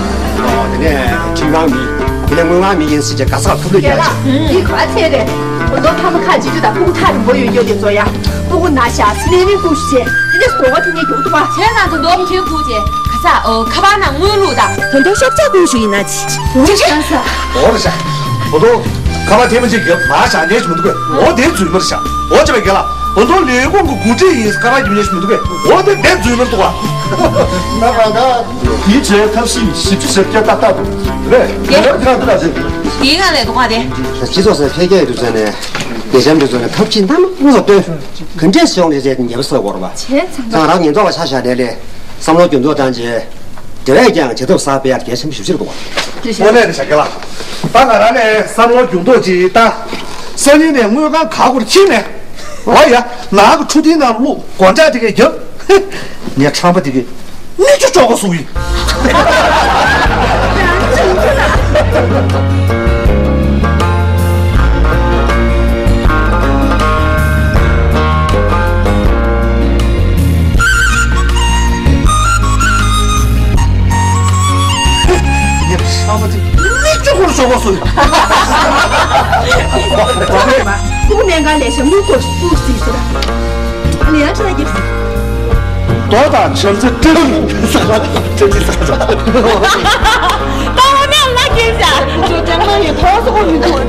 ཨོ་དེ་ནས་ཁྲིམས་ཁང་མི། དེ་ནས་དངུལ་ཁང་མི་ཡིན་སྲིད་ཀྱི་ག་ས་ག་ཐུབ་ལོས་རྒྱག་ཅིག་འདི་ག་ཚད་རེད། ཨོ་ལོ་ཕ་མ་ཁ་ཅིག་ཅུ་དང་ཕྲུ་གུ་ཐག་རིང་པོ་ཡོད་རྒྱུ་དེ་ཚོ་ཡ། སྤུ་གུ་ན་ཤ་སི་ལེ་རིང་ཀུ་ཤེ། དེ་འདྲ་སྒོ་ཁ་དེ་ངས་རྒྱུག་ཐུབ་པ། ཁྱེད་རང་ཚོ་འདོམ་ཁྱེད་ཁུག་ཅེ། ག་ས་ཨོ་ཁ་པར་ནང་དངུལ་བླུགས་དང་། ད་དུང་ཤོག་ཆག་ཁུག་ཞུ་ཡིན་ན་ཅི། ཅི་ཅི་ས། འོ་རེད་ཤག་འོ་དོ། ཁ་པར་ཐེངས་མ་གཅིག་གི་མ་ཤག་འདྲེས་ཞུ་མི་འདུག་གས། འོ་དེ་རྫུན་མ་རེད་ཤག་འོ་ཅི་བས་རྒན་ལགས། འོ་དོ་ལས་ཁུངས་ཀྱི་འགོ་ཁྲིད་ཡིན་ཁ་པར་རྒྱུ་ཉེས་ཞུ་མི་འདུག་གས། འོ་དེ་དེ་རྫུན་མ་རེད་འདུག་ག་ད་གང་ག་དེའི་གྲས་ཐབས་ཤེས་བཞི་བཅུ་ཞེ་བརྒྱད་ཏག་ཏག་འདུག་རེད། རྒན་ལགས་འདི་ལ་འདི་ལ་རེད། དེའི་ནང་ལས་འདུག་ག་དེ། སྤྱི་ཚོགས་སུ་འཕེལ་རྒྱས་ཡོད་དུས་ཚོད་ནས། ལས་བྱམས་དུས་ཚོད་ནས་ཐབས་ཇུས་སྣ་མང་ཙམ་བཏོན། ག་འདྲས་བྱུང་ལས་བྱེད་ཉེ་བ་སོགས་བོར་བ། བྱས་ཙང་། ཚང་རང་ཉེན་རྟོག་པ་ཆ་བཞག་ནས་ལས། བསམ་བློ་འགྱུར་ལྡོག་བཏང་རྗེས། དེ་བས་ཀྱང་བྱེད་ཐབས་གསར་སྤེལ་ཡག་གལ་ཆེན་པོ་ཞིག་ཆགས་འདུག་ག་དངོས་གནས་རེད་ཤག་རྒན་ལགས། ད་ང་རང་ནས་བསམ་བློ་འགྱུར་ལྡོག་ཅིག་བཏང་། སང་ཉིན་ནས་དངུལ་ཁང་ག་གུར་ཁྱིམ་ནས། འོ་ཡ། ནང་གི་འཕྲོ་མཐུད་ནང་བླུག་སྒོ་འགྲམ་དེ་གས་རྒྱབ། ངས་ཁྲམ་པ་དེ་གས། གནོད་སྐྱོན་ཅོག་གོ་སུ་ཡིན། ངས་ཁྲམ་པ་དེ་གནོད་སྐྱོན་ཁོར་ཅོག་གོ་སུ་ཡིན། ཁུག་སྨན་ཁང་ལས་བྱ་དངུལ་སྒོར་དགུ་བརྩིས་སོ། ཨ་ལེ་ཡང་ཁྲི་ལ་རྒྱབ་སོང་། རྡོ་དང་བྱམས་བརྩེ་སྤྲེལ་ལུག་ད་བ་མེད་ལ་སྐྱེས་བྱ། ཅོ་ཅང་མ་ཡི་ཐོག་སོ་གོ་མི་ཐོག